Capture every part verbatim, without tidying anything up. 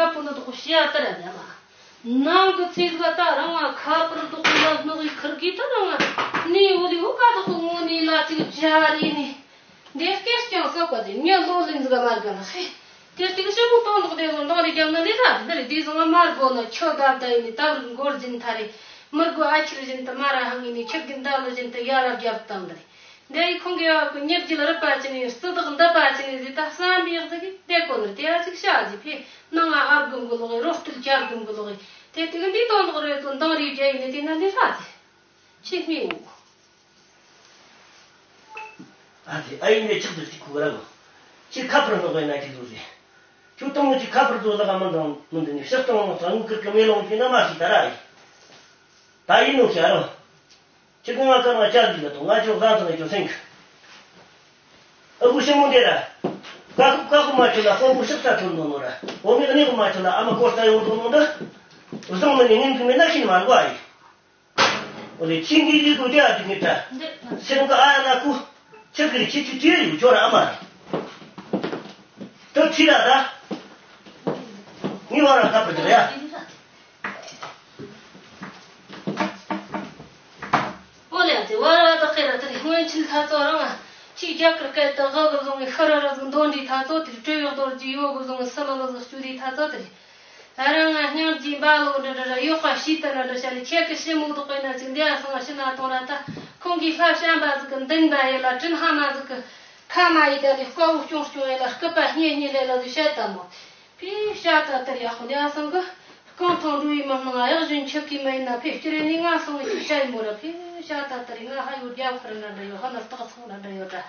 ཁ་པུ་ནི་དོག་ཤ་ཏི་ར་ཟ་མ། ནང་གི་ཚེ་ག་ད་རང་ང་ཁ་པུར་དོག་ལ་སྣུག་གི་ཁུར་གི་ད་རང་ང་ནི་འོ་ལི་འུ་ཀ་དོག་ངོ་ནི་ལ་ཅིག་ཇ་རི་ནི། འདི་སྐད་ཀྱང་སོགས་པ་དེ་ངས་ལོ་ལིན་ཟིག་མར་ག་ལ་ཧེ། དེ་སྟེང་ཞིབ་མོ་གཏོང་འདུག་དེ་ཚོ་འདང་རེ་རྒྱབ་ན་ལས་ད་འདི་རེ་དེ་ཚོ་ང་མར་གོ་ན་ཁྱོད་ད་ད་ཡིན་ནི་ད་བར་འགོར་འཛིན་ཐ་རེ། མི་དགོས་ཨ་ཁྱེར་བཞིན་དུ་མ་ར་ཧང་ཡིན་ནི་ཁྱེད་ཀྱི་མདའ་ལོ་བཞིན་དུ་ཡ་རབས་རྒྱབ་བཏང་འདི་རེ། འདི་ཡི་ཁོང་གི་ཡ་གི་ཉེར་རྒྱུད་རིད་པ་ཅི་ནི་རྩི་དག་འདི་པ་ཅི་ནི་ཟི་ད་བསམ་པའི་ཟིག་གི་དེ་གོ་ནི་དེ་ཨ་ཅིག་བྱ་ཟི་ཕེ་ནང་ང་ཨར་གུམ་གི་ལོག་གི་རོ་སྟུལ་ཁྱར་གུམ་གི་ལོག་གི་དེ་དེ་གི་འདི་གཏོང་འདུག་རེ་ཚོ་འདང་རེ་རྒྱ་ཡིན་ནི་དེ་ན་ལས་ཧ་ཟི་ཕྱི་སྨྲེ་འོ། ཨ་ཙི་ཨ་ཡིན་ནས་ཆགས་འདུག་ཅིག་ཁུག་ར་ལོ། ཁྱེད་ཁ་པར་ནོ་གོ་ཡིན་ན་ཅིག་བཟོ་ཟེ། ཁྱོད་གཏོང་མོ་ཅིག་ཁ་པར་བཟོ་ལ་ག་མི་འདང་མི་འདི་ནི་ཕྱིར་གཏོང་ལོང་ཚང་ངུ་ཁིར་གི་མེ་ལོང་ཅིག་ན་མ་ཤི་ད་ར་ཡིན། ད་ཡིན་ནོ་ཤི་ཨ་རོ། ཁྱེད་ཀྱི་ང་ཁ་ང་ཅག་གི་ལ་དོ་ང་ཅོག་བཟང་ཚང་ཅོག་སེང་གི། ཨ་ཁུ་ཞི་མོ་འདི་ར། ཀ་ཁུ་ཀ་ཁུ་མ་ཆོད་ལ་དཔོན་པོ་ཤི་ས་ཐོན་ནོ་ནོ་ར། འོ་མི་གནས་གུ་མ་ཆོད་ལ་ཨ་མ་སྐོར་ས་ཡོང་དོ་ནོ་འདི། བཟང་མི་ནི་ངན་གི་མི་ན་ཤི་ནི་མ་འགོ་ཨ་ཡིན། འོ་ལེ་ཁྱིམ་གྱི་ལུས་དགོས་དེ་ཨ་དེ་ངེད་ད། སེམས་ཀྱི་ཨ་ཡ་ན་ཁུ། ཆི་ཁི་རི་ཁྱི་ཁྱི་ཁྱི་ཡོད་ཁྱོད་ར་ཨ་མ་རེད། ད་ཁྱི་ར་ད། ངའི་བར་ར་ཁ་པར་དེ་རེད་ཡ། ཨོ་ལེ་ཨ་ཙི་བར་བ་དག་གི་ར་ད་རེ་སྔོན་ཆད་ཐ་ཚོ་རང་ང་ཁྱི་རྒྱ་གར་སྐད་དུ་ཧ་གི་བཟུང་བའི་ཤི་ར་ར་ཟིག་འདོན་འདྲི་ཐ་ཚོ་དེ་རེ་སྤྲེའུ་གདོར་གྱི་ཡོ་གི་བཟུང་བའི་སི་ལ་ལ་ཟིག་སྐྱུ་རི་ཐ་ཚོ་དེ་རེ། ཨ་རང་ང་སྙིང་རྗེ་འབའ་ལོ་འདྲ་འདྲ་ར་ཡོག་པ་ཤི་ད་འདྲ་འདྲ་བྱ་ལི་ཁྱེད་ཀྱི་ཞི་མོ་དོག་པའི་ན་ཅིག་འདི་ཨ་སང་ཤི་ན་གཏོང་ར་ད་ཁོང་གིས་ལྷ་བྱམས་པ་ཟིག་གི་མདུན་པ་ཡེ་ལ་དྲིན་ཧ་མ་ཟིག་གི་ཁ་མ་ཡེ་ད་ལི་དཀའ་བོ་སྐྱོང་སྐྱོང་ཡེ་ལ་སྐུད་པ་སྙེ་སྙེ་ལེ་ལ་ཟིག་བཤད་ད་མོ་ཕི་བཤད་ད་དར་ཡག་ཁོ་འདི་ཨ་སང་གི་རྐང་ཐང་འགྲོ་ཡི་མི་སྣང་གཡག་བཞིན་ཆུ་གི་མ་ཡིན་ན་ཕི་སྐྱི་རེ་ནི་ང་སང་གི་ཅིག་བཤད་ཡི་མོ་ར་ཕི་བཤད་ད་དར་ཡི་ང་ཧ་ཡོད་རྒྱབ་ཁར་འདྲ་འདྲ་ཡོད་ཧ་ན་སྟག་ཚང་འདྲ་འདྲ་ཡོད་ད་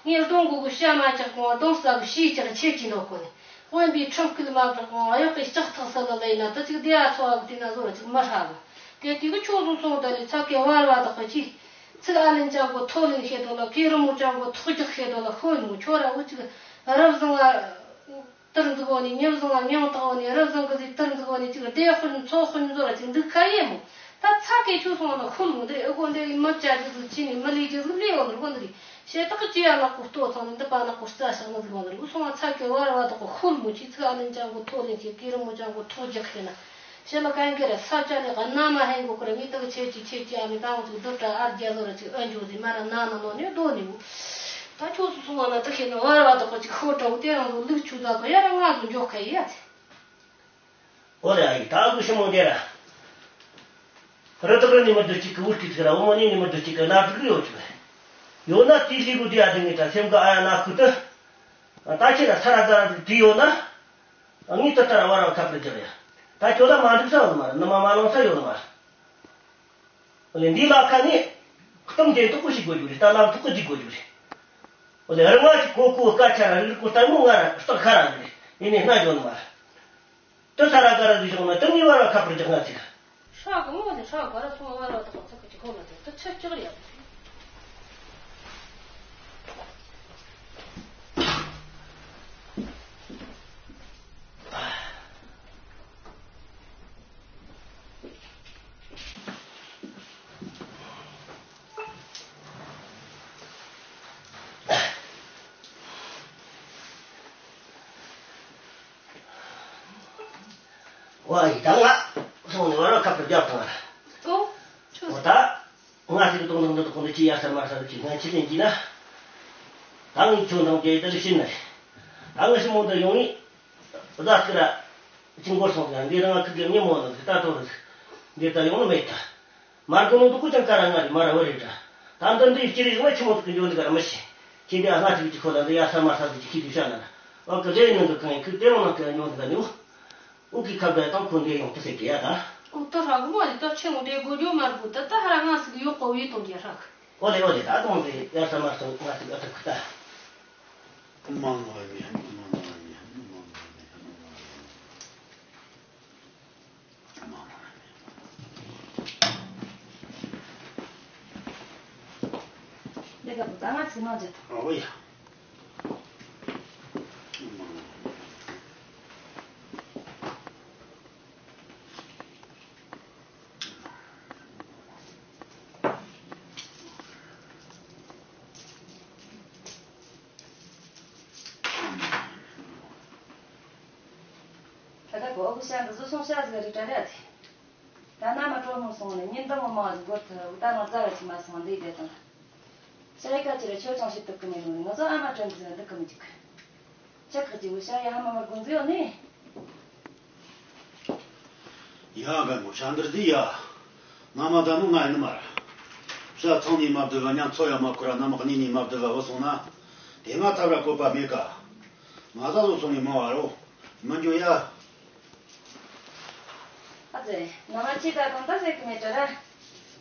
ངས་གདོང་གུ་གུ་བཤད་མ་ཅག་གོང་གདོང་ས་གི་ཤི་ཅག་ཆེ་གི་འདོག་གོ་ནི། དབེན་པའི་ཁྲིམས་སྐུལ་མ་བསྒྲགས་གོང་གཡོག་གི་ལྕགས་ཐག་ས་ལ་ལ་ཡིན་ན་ད་ཅིག་བདེ་བ་འཚོ་བ་དེ་ན་བཟོ་ར་ཅིག་མ་ཧྲ་གི། དེ་དུས་ཀྱི་ཆོས་སུ་སོང་ད་ལི་ཚ་གེ་བར་བ་དག་གི་ཅི། ཚིག་ཨ་ལན་ཅང་གོ་ཐོ་ལིན་ཤེས་དོ་ལ་ཀེ་རི་མོ་ཅང་གོ་ཐོག་རྒྱག་ཤེས་དོ་ལ་ཤོད་མོ་ཁྱོད་ར་འུ་ཅིག་རབ་བཟང་ང་། དིར་འཛུགས་འོ་ནི་ཉིབ་བཟང་ང་མྱང་དག་འོ་ནི་རབ་བཟང་གི་ཟིག་དིར་འཛུགས་འོ་ནི་ཅིག་བདེ་དཔོན་འཚོ་དཔོན་བཟོ་ར་ཅིག་འདུག་ཁ་ཡེ་མོ། ད་ཚ་གེ་ཆོས་སོང་ན་ཤུལ་མོ་འདི་ཨེ་གོ་འདི་ཡི་མི་བཅའ་རྒྱུ་ཟིག་ཅི་ནི་མི་ལས་རྒྱུ་ཟིག་ལས་འོ་ནི་གོ་འདི་རེད། ཞེ་དག་ཅི་ཡ་ནག་པོ་ལྟོ་ཚང་ནི་འདི་པ་ནག་པོ་རྩ་ཞག་ནི་ཟིག་བ་ནི་རུ་སོང་ང་ཚ་གི་བར་བ་དག་གི་ཤུལ་མོ་ཆི་ཚིག་ཨ་ལན་ཅང་གོ་ཐོ་ལིན་ཆེ་ཀི་རི་མོ་ཅང་གོ་ཐོ་རྒྱག་ཤེ་ན། ཞེ་ལ་གན་གི་ར་ས་ཅ་ནི་ག་ན་མ་ཧེན་གོ་ཁོ་ར་མི་དག་ཆེ་ཅི་ཆེ་ཅི་ཨ་མི་གང་ཅིག་སྡུར་དྲ་ཨར་རྒྱ་ལོ་ར་ཅིག་ཨ་འཇུ་ཟི་མ་ར་ན་ན་ནོ་ནི་རྡོ་ནི་བུ། ད་ཆོས་སུ་སོང་བ་ན་དག་ཤེ་ན་བར་བ་དག་གོ་ཅིག་ཤོ་དྲ་བུ་དེ་རང་ལོ་ལུག་ཆུ་ཟ་གོ་ཡ་ར་ང་ཟུ་འཇོག་ཁ་ཡི་ཡ་ཚེ། ཨོ་ལེ་ཨ་ཡི་ད་ཨ་ཁུ་ཞི་མོ་དེ་ར། རི་དྭགས་རི་ནི་མི་འདུག་གཅིག་གི་འུར་གི་ཚིག་ར་འོ་མོ་ནི་ནི་མི་འདུག་གཅིག་གི་ལ་དུག་ཡོད་ཅིག་ཡོད་ན་དེའི་ལི་གུ་དེ་ཨ་དེ་ངེད་ད་སེམས་གི་ཨ་ཡ་ན་ཁུ་ཏི། ད་ཁྱེད་ལ་ས་ར་ག་ར་དུག་དེ་ཡོད་ན། ངེད་ད་ལྟ་ར་བ་ར་ཁ་པར་རྒྱག་ཡ། ད་ཁྱོད་ལ་མ་འགྲིག་ས་ཡོད་མ་རེད་ནི་མ་མ་ལོང་ས་ཡོད་མ་རེད། འོ་ལེ་འདི་ལ་ཁ་ནི། གཏམ་དེ་ཐུག་གི་ཞིག་དགོས་རྒྱུ་རེད་ད་ལམ་ཐུག་གི་ཞིག་དགོས་རྒྱུ་རེད། འོ་ལེ་རི་མ་ཞིག་གོ་གོ་སྐད་ཆ་ར་རིག་གོ་ལྟད་མོ་ང་ར་སྟག་ཁ་ར་རེད་ཡིན་ནི་སྣ་འཇོག་ནི་མ་རེད། དེ་ས་ར་ག་ར་གི་ཕྱོགས་ན་དེ་གཉིས་བར་ལ་ཁ་པར་རྒྱག་ན་ཅིག་ཧྲ་གི་མོ་དེ་ཧྲ་ག་ར་སོང་བར་བ་དག་ཐག་གི་ཅིག་ཧོ་ན་དེ་དེ་ཆེ་ལྕགས་རེད། ཝ་ཡི་ད་ང་སོང་ནས་བར་བ་ཁ་པར་རྒྱག་དང་། ཨོ། ཆོས། ཨོ་ད། ང་ཚོའི་གཏོང་སྟངས་འདི་དག་ཁོང་ཚོ་ཅི་ཡར་ས་མར་ས་དུ་ཅི་ང་ཕྱི་ལན་གྱིས་ན། ད་ངས་ཁྱོད་འདང་རྒྱག་ཡི་ད་ལི་ཤི་ན། ད་ང་ཤི་མོ་འདི་ཡོང་ངས། བཟའ་ཚིག་ར། ཅི་འགོར་སོང་ཟེར་འདི་རང་ང་ཁུ་གེ་ཉི་མོ་ནང་ཟེར་ད་ཐོ་རེ་ཟེར། འདི་ད་ཡོང་ནི་མེད་ད། མར་གོ་ནོ་འདུག་གོ་ཅང་ཀ་ར་ང་རེ་མ་ར་བ་རེ་ད། ད་འདི་འདི་ཡི་ཅི་རེ་ང་ཆི་མོ་ཐུག་གི་འཇོག་འདི་ག་ར་མི་ཤེས། ཁྱེད་འདི་ཨ་ང་ཚིག་ཅི་ཁོ་ལ་འདི་ཡ་ས་མ་ས་ཟིག་ཅི་ཁྱི་དུ་ཤ་ན་ར། ཨོ་ཀ་རེ་ནང་གི་གང་ཡིན་ཁུ་དེ་རང་ནང་གི་ཉོ་འདི་ག་ཉོ། ཨོ་ཀི་ཁ་བརྡ་དང་ཁོ་འདི་ཡོང་དུ་ཟེར་གི་ཡ་ད། ཨོ་ཏོ་ཧྲ་གི་མོ་ཡི་ཏོ་ཆེ་མོ་འདི་དགོས་རྒྱུ་མ་དགོས་ད་ད་ཧ་ར་ང་ཟིག་ཡོད་གོ་བའི་གཏོང་གི་ཧྲ་གི། ཨོ་ལེ་ཨོ་ལེ་ད་གཏོང་གི་ཡ་ས་མ་ས་ང་ཟིག་ཨ་ཐུག་གི་ད། འདི་ག་བུ་ད་ང་ཚིག་མ་བྱེད་དང་། ཨོ་ཡ། ད་ལྟ་གོ་ཨོ་ཤ་འདི་བཟོ་སོང་ཤ་ཟིག་རི་ཏྲ་ར་ཐི། ད་ན་མ་གྲོ་མོ་སོང་ནས་ཉིན་དང་མོ་མ་ཟིག་འགོར་ཐལ། འུ་ད་ང་རྩ་ར་ཆི་མ་སོང་འདི་དེ་དང་། ཤ་ཡི་ཀ་ཅི་ར་ཆོ་ཅང་ཤི་ཏུབ་ཀི་མེད་ནོ་ནི་ང་ཚོ་ཨ་མ་དྲན་གི་ཟིན་འདུག་གི་མི་འཇུག་ཆ་ཁག་ཅིག་འུ་ཤ་ཡ་ཧ་མ་མར་དགོངས་ཟིག་ཡོད་ནི། ཡ་ག་མོ་ཤ་འདིར་འདི་ཡ། ང་མ་ད་ནུ་ང་ཡ་ནི་མ་ར། ཤ་ཚང་ནི་མ་བསྡུ་བ་ཉ་ཚོ་ཡ་མ་ཁུ་ར་ན་མ་གནས་ནི་མ་བསྡུ་བ་བུ་སོང་ན། དེ་ང་ཐབ་ར་བཀོད་པ་མེད་ཀ། ང་ད་ལོ་སོང་ནི་མ་བ་རོ། མི་འགྱོ་ཡ། ཨ་ཙེ། ང་མ་ཅི་ད་དང་ད་ཟེར་གི་མེད་དྲ་ར།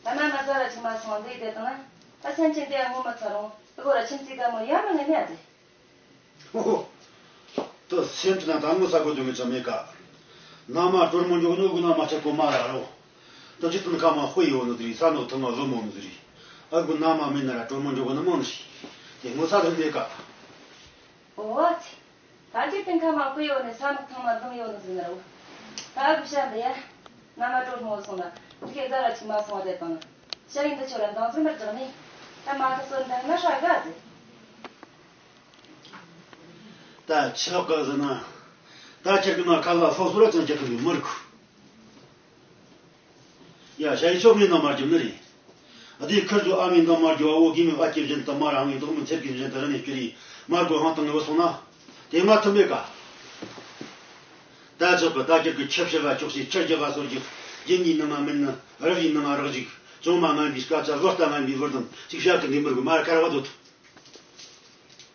ད་ན་ན་ཟ་ར་ཅིག་མ་སོང་འདི་དེ་དང་ན། ད་སེམས་ཅན་དེ་ཡང་ངོ་མ་ཚ་རུང་ཨི་གོ་ར་ཁྱིམ་ཚིག་ག་མོ་ཡ་མ་ངེ་ནི་ཨ་ཙེ། ཨོ་ཧོ། ད་སེམས་ཅན་ད་ངོ་ས་གོ་འདུག་གི་ཅང་མེད་ཀ། ན་མ་གྲོར་མོ་འཇོག་ནོ་གུ་ན་མ་ཆ་གོ་མ་ར་རོ། ད་ཅི་ཏན་ཁ་མ་དཔེ་ཡོད་ནི་དེ་རེད། ས་ནོ་ཐང་ང་བུ་མོ་ནི་དེ་རེད། ཨ་གུ་ན་མ་མེད་ན་ར་གྲོར་མོ་འཇོག་གོ་ནི་མང་ནི་ཞིག་དེ་ངོ་ས་དང་མེད་ཀ། ཨོ་ཨ་ཙི། ད་ཅི་ཏན་ཁ་མ་དཔེ་ཡོད་ནི་ས་ནོ་ཐང་མ་དང་ཡོད་ནི་ཟིན་ན་རོ། ད་ཨ་གུ་ཤ་འདི་ཡ། ན་མ་གྲོར་མོ་སོང་ན་འདི་གའི་ཟ་ར་ཅིག་མ་སོང་བ་དེ་དང་ན། ཤ་ཡིན་འདི་ཆོ་ར་འདང་ཟིན་མར་རྒྱག་ནི། ད་མ་ཁ་སོན་ད་ན་ཧྲ་ག་ཟེ། ད་ཆོག་གི་ཟེར་ན། ད་ཁྱེད་ཀྱི་ང་ཁ་ལ་སོ་སོ་ར་ཅང་ཁྱེད་ཀྱི་མི་རིག་ཡ་ཞ་ཡི་ཆོག་ངའི་ནང་མ་རྒྱུ་ནི་རེད། ཨ་དེའི་ཁུར་ཚོ་ཨ་མའི་ནང་མ་རྒྱུ་བ་འོ་གི་མི་ཨ་ཀྱི་བཞིན་དུ་མ་རང་ངའི་དོག་མི་ཚེར་གི་བཞིན་དུ་ར་ནས་བསྐྱུར་ཡི་མ་རྒོད་ཧང་དང་ངེ་བ་སོང་ན། དེ་མ་ཐུབ་མེད་ཀ། ད་ཆོག་གི་ད་ཁྱེད་ཀྱི་ཆབ་ཞི་བ་ཆོག་ཤེས་ཆར་རྒྱ་བ་སོར་རྒྱུ། རྒྱུ་གཉིས་ནང་ང་མིན་ནི་རི་བའི་ནང་ང་རག་ཅིག་ཅུང་མ་ངན་པའི་སྐད་ཆ་བློ་ལྟ་ངན་པའི་བུར་དང་ཅིག་བཤད་གི་འདི་མི་རྒོད་མ་ར་ཁ་ར་བ་དོད།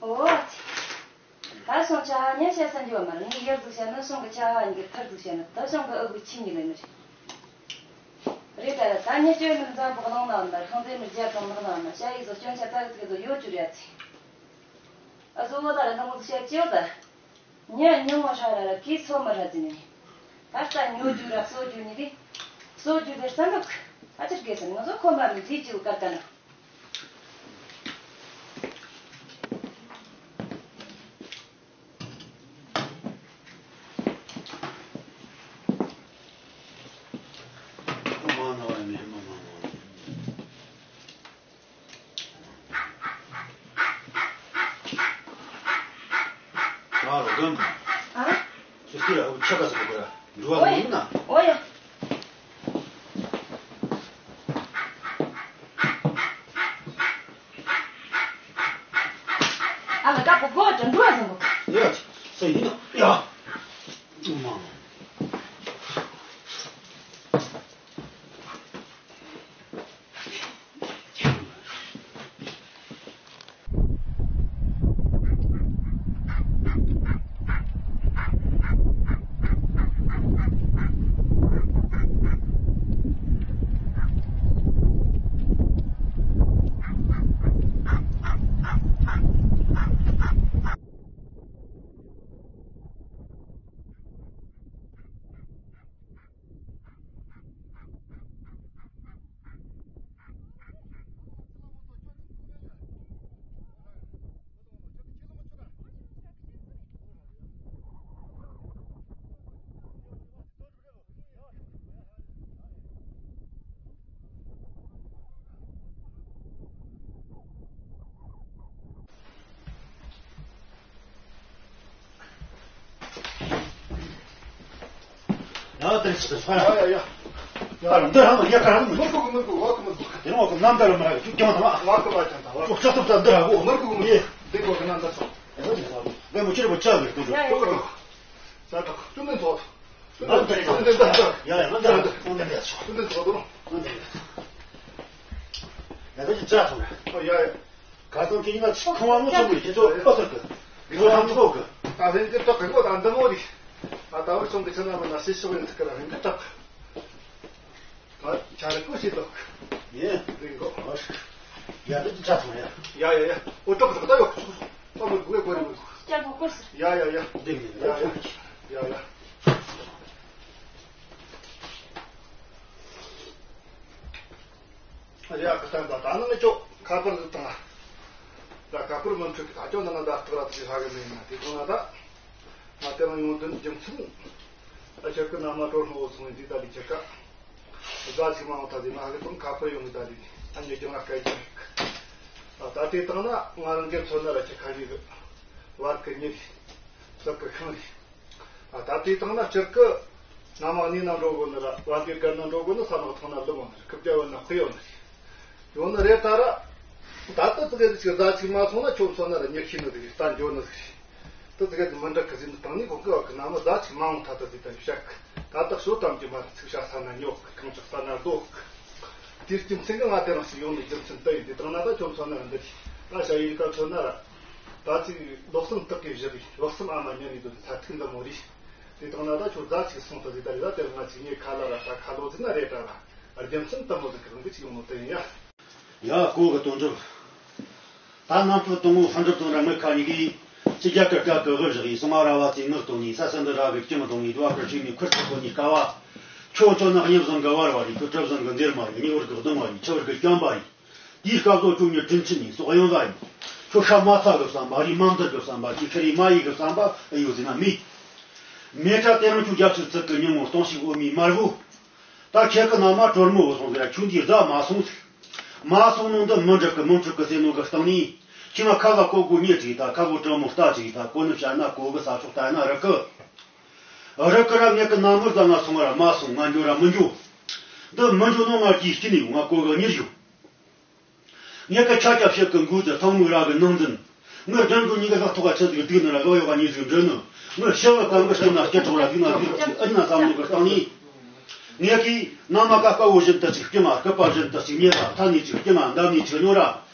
ཨོ་ཨ་ཙི། ད་སོང་ཆ་ཧ་ཉན་བཤད་ས་འགྱུར་བ་མ་རེད། ངས་ཡར་ཟིག་བཤད་ན་སོང་གི་ཆ་ཧ་ཉིན་གི་ཐར་ཟིག་བཤད་ན་ད་སོང་གི་ཨ་གུ་ཆི་ཉི་ལེ་ནི་རེད། རེད་ད་ར་ད་ཉེ་སྤྱོད་མི་འཛམ་བུ་གླིང་ན་འདར་ཤང་ཚེ་མི་རྒྱ་གང་ལག་ན་ན་ཤ་ཡིག་ཟོ་སྐྱོན་ཆ་ཙག་ཙིག་ཟོ་ཡོད་ཅུ་རེད་ཨ་ཙི། ཨ་ཟོ་བོ་ད་ར་འདང་ཟིག་བཤད་ཅེ་ཡོད་ད། ཉ་ཉུང་མ་ཧྲ་ར་ར་གི་ཚོ་མ་ཧྲ་ཙི་ནི། ད་ལྟ་ཉོ་རྒྱུ་ར་གསོ་རྒྱུ་ནི་རེད། གསོ་རྒྱུ་དེ་བསམ་བློ་ཁ་ཨ་ཅིར་དགེ་སེམས་ང་ཚོ་ཁོ་མ་མི་རིགས་ཀྱི་བཀར་ད་ན། ཨ་རོ་གང་གི། ཨ། ཁྱོད་སྐྱིད་ལ་ཆ་ག་ཟེར་གི་ར་འགྲོ་བ་ཨོ་ཡ། ཡིན་ན། ཨོ་ཡ། ཨ་ལ་ཀ་པོ་གོ་ཅན་འགྲོ་བ་ཟེར་གི། ཡ། ས་ཡིན་ན་ཡ། ཨུ་མ། ཡ་དེ་ཆི་ཧ། ཡ་ཡ་ཡ། ཡ་འདི་རང་ཡ་ག་རང་མི་ཁུག་མི་ཁུག་བ་ཁུག་མི་ཁུག་དེ་རང་གི་རྣམ་ཐར་མ་ར་ཅུ་ཀྱང་དང་ཨ། བ་ཁུག་བ་ཀྱང་དང་བ། ཅོག་ཆག་ཐུབ་ད་འདི་ར་གོ་མི་ཁུག་མི་ཡེ། འདི་གོ་གི་རྣམ་ཐར་སོང་། ཡ་མོ་ཆི་ར་བ་ཅག་གི་ཏུ། ཡ་ཡ་ཡ། ས་ཐག་ཅུང་མི་ཚོགས། ང་འདི་རེད། ང་འདི་རེད། ཡ་ཡ་ང་འདི་རེད། ང་འདི་རེད། ང་འདི་རེད། ང་འདི་རེད། ཡ་ད་ཅི་ཅག་སོང་ར། ཨ་ཡ་ཡ། ག་ཚོད་ཀྱི་ཡིན་ན་ཁང་བ་མོ་ཚོ་མི་ཁྱེད་ཚོ་ཨ་ཚོད་གི། ཁང་བ་མོ་ཚོ་གི། ད་ལྷན་གྱི་བྲག་གི་ངོ་ད་འདི་མོ་རེད། ད་ད་བར་སོང་གི་ཕྱི་ན་མི་ན་ཤི་ཤི་བའི་ཚིག་གི་ལྷན་གྱི་བྲག་ད་ཆ་རེ་ཀུ་ཤི་དོག་ཡིན། རིང་གོ། ཡ་ད་ཅི་ཆ་སོང་ཡ། ཡ་ཡ་ཡ། འོ་ཏོག་ཏོག་ད་ཡོག་ཆུག་སོང་། ཨ་མི་དགོས་དགོས་རེད་མི་དགོས། ཅག་གོ་ཀོ་སི། ཡ་ཡ་ཡ། འདི་མི་ཡ་ཡ་ཡ། ཡ་ཡ། ཡ་ཁ་ཐང་ད་ད་ནང་ཅོག་ཁ་པར་ཟིག་བཏང་ང་། ད་ཁ་པར་མི་འཕྲོད་གི་ད་ཅོག་ནང་ད་སྟག་ར་ཚིག་ཧ་གི་མེད་ན་དེ་ཚོ་ང་ད། ང་དེ་རང་ཡོང་དོན་རྒྱུ་མཚན། ཨ་ཁྱེད་ཀྱི་ན་མ་གྲོ་སྣོ་བོ་སོང་བའི་འདི་ད་ལི་ཁྱེད་ཀ། རྫ་ཆི་མ་འོང་ད་དེ་ན་ཧ་གི་དང་ཁ་པར་ཡོང་གི་ད་ལི་ཨ་ཉོ་རྒྱུ་ང་སྐད་ཆ་རིག་ད་དེ་དང་ན་ང་རང་གི་མཚོན་ན་ར་ཁྱེད་ཁ་ཡི་གི་བར་གི་ཉི་རི་ཟག་གི་ཤིང་རི། ད་དེ་དང་ན་སྤྱིར་གི་ན་མ་ནི་ན་འགྲོ་གོ་ནི་ར་བ་དེ་ག་ན་འགྲོ་གོ་ནི་ས་མ་ཐོང་ན་ལུ་མོ་ནི་ར་ཁབ་རྒྱ་བ་ན་ཁུ་ཡོ་ནི་རེད། ཡོང་ནི་རེད་ད་ར། ད་ལྟ་ཙི་གེ་ཟིག་རྫ་ཅིག་མ་སོང་ན་ཁྱོད་ཚོ་ན་ར་ཉེ་ཤི་ནི་ཟིག་རྟ་འགྱོ་ནི་ཟིག་རེད། ད་ཙི་གེ་ཟིག་མི་འདྲ་གི་ཟིག་ནི་དང་ནི་གོ་གི་བ་གི་ན་མ་རྫ་ཅིག་མ་འོང་ད་ད་ཟིག་ད་ཡོད་ཤག་ད་ལྟ་ཤོ་ཏམ་གྱི་མ་ར་ཚིག་ཤ་ས་ན་ཉོ་གི་ཁང་ཅག་ས་ན་རྡོ་གི་དེའི་རྒྱུ་མཚན་གྱིས་ང་དེ་རིང་ཞིག་ཡོང་ནས་རྒྱུ་མཚན་དུ་ཡིན། དེ་དང་ན་ད་ཁྱོད་ཚོ་ན་འདི་རེད། ད་ཞ་ཡི་ཀ་ཚོ་ན་ར། ད་ཅིག་ལོག་སེམས་དག་གིས་བཞག་གི་ལོག་སེམས་ཨ་མ་ཉན་ནས་འདུག་ས་ཐིག་འདི་མོ་རེད། དེ་དང་ན་ད་ཁྱོད་རྫ་ཅིག་སོང་ད་ཟིག་ད་རེད། ད་དེ་ང་ཅིག་ངའི་ཁ་ལ་ར་ད་ཁ་ལོ་ཟིག་ན་རེད་ད་ར། རྒྱུ་མཚན་དུ་མོ་ཟིག་གི་རང་གི་ཅིག་ཡོང་ནོ་དེ་ཡིན་ཡ། ཡ་གོ་གི་དོན་གྲུབ། ད་ནམ་ཕུ་དང་བོ་ཧན་གྲུབ་དང་ར་ངི་ཁ་ཉིག་གིས་ཅི་རྒྱ་གར་སྐད་གི་དབུ་བཞག་ཡིན་སོང་ང་ར་བ་ཚེ་ངག་དོན་ནི་ས་ས་འདི་ར་གི་སྐྱི་མི་དོན་ནི་དུ་བ་གི་ཆུ་ནི་ཁུར་ཚོ་གོ་ནི་དཀའ་བ། ཁྱོད་ཚོ་ནག་ཉིན་བཟང་གི་བར་བ་རེད། ཁྱོད་གྲབ་བཟང་གི་འདིར་མ་རེད། ཉི་འོར་གི་གདོང་བ་རེད། ཆུ་བར་གི་སྐྱོན་པ་རེད། དེའི་སྐབས་སུ་ཁྱོད་ཉིད་དྲིན་ཆེན་ནི་སོག་ཡོང་ཟ་ཡིན། ཁྱོད་ཤ་མ་ཚ་གི་བསམ་པ་རེད། མ་འདར་གི་བསམ་པ་ཁྱོད་ཁ་རེ་མ་ཡི་གི་བསམ་པ་ཨེ་ཡོད་ཟེར་ན་མེད། མེ་ཁྲ་དེ་རིང་ཁྱོད་རྒྱབ་ཕྱིར་ཚིག་གི་ཉིན་མོ་སྟོང་ཞིག་འོ་མའི་དམར་བོ། ད་ཁྱེད་ཀྱི་ནང་མ་གྲོར་མོ་བུད་སོང་ཟེར། ཁྱོད་འདིའི་རྫ་མ་སོང་ཟིག་མ་སོང་ནོ་འདི་མི་འགྲིག་གི་མི་འཕྲོད་གི་ཟེར་ནོ་གི་སྟེང་ནས། ཁྱེད་ང་ཁ་ལ་གོ་གོ་ཉེ་ཅིག་ད་ཁ་གོ་གྲང་མོ་ལྟ་ཅིག་ད་གོ་ནི་བཤད་ན་གོ་གི་ས་ཕྱོགས་ལྟ་ན་རི་ཀི། རི་ཀི་ར་ངེད་ཀྱི་ནང་མི་རྫ་ང་སོང་ར་མ་སོང་། ང་འགྱོ་ར་མི་འགྱོ། འདི་མི་འགྱོ་ནོ་ང་ཀྱིས་སྐྱིད་ནས་ཡོང་ང་གོ་གི་གཉིད་ཡོད། ངེད་ཀྱི་ཆ་ཆ་ཕྱེད་ཀྱི་མགོ་དེ་ཐང་མོའི་ར་གི་ནང་འཛིན། ངའི་རྒྱན་གོ་གཉིས་ཀྱི་ལྷག་ཐོག་ག་ཆེ་ཟིག་སྡུག་ནི་ར་ལོ་ཡོ་ག་གཉིས་ཟིག་འདྲི་ནི། ངའི་ཤི་བ་གང་གི་སེམས་ན་སྐྱེ་གྲོགས་ར་སྡུག་ན་སྡུག་ཅིག་ཨ་ན་བསམ་བློ་གི་སྟེང་ནས། ངེད་ཀྱིས་ནང་མ་ཀ་དཔའ་བོ་བཞིན་དུ་ཅིག་སྐྱེ་མ་སྐུད་པ་བཞིན་དུ་ཅིག་ཉེ་ར་ཐ་ནས་ཅིག་སྐྱེ་མ་འདམ་ནས་ཅིག་ཉོ་ར།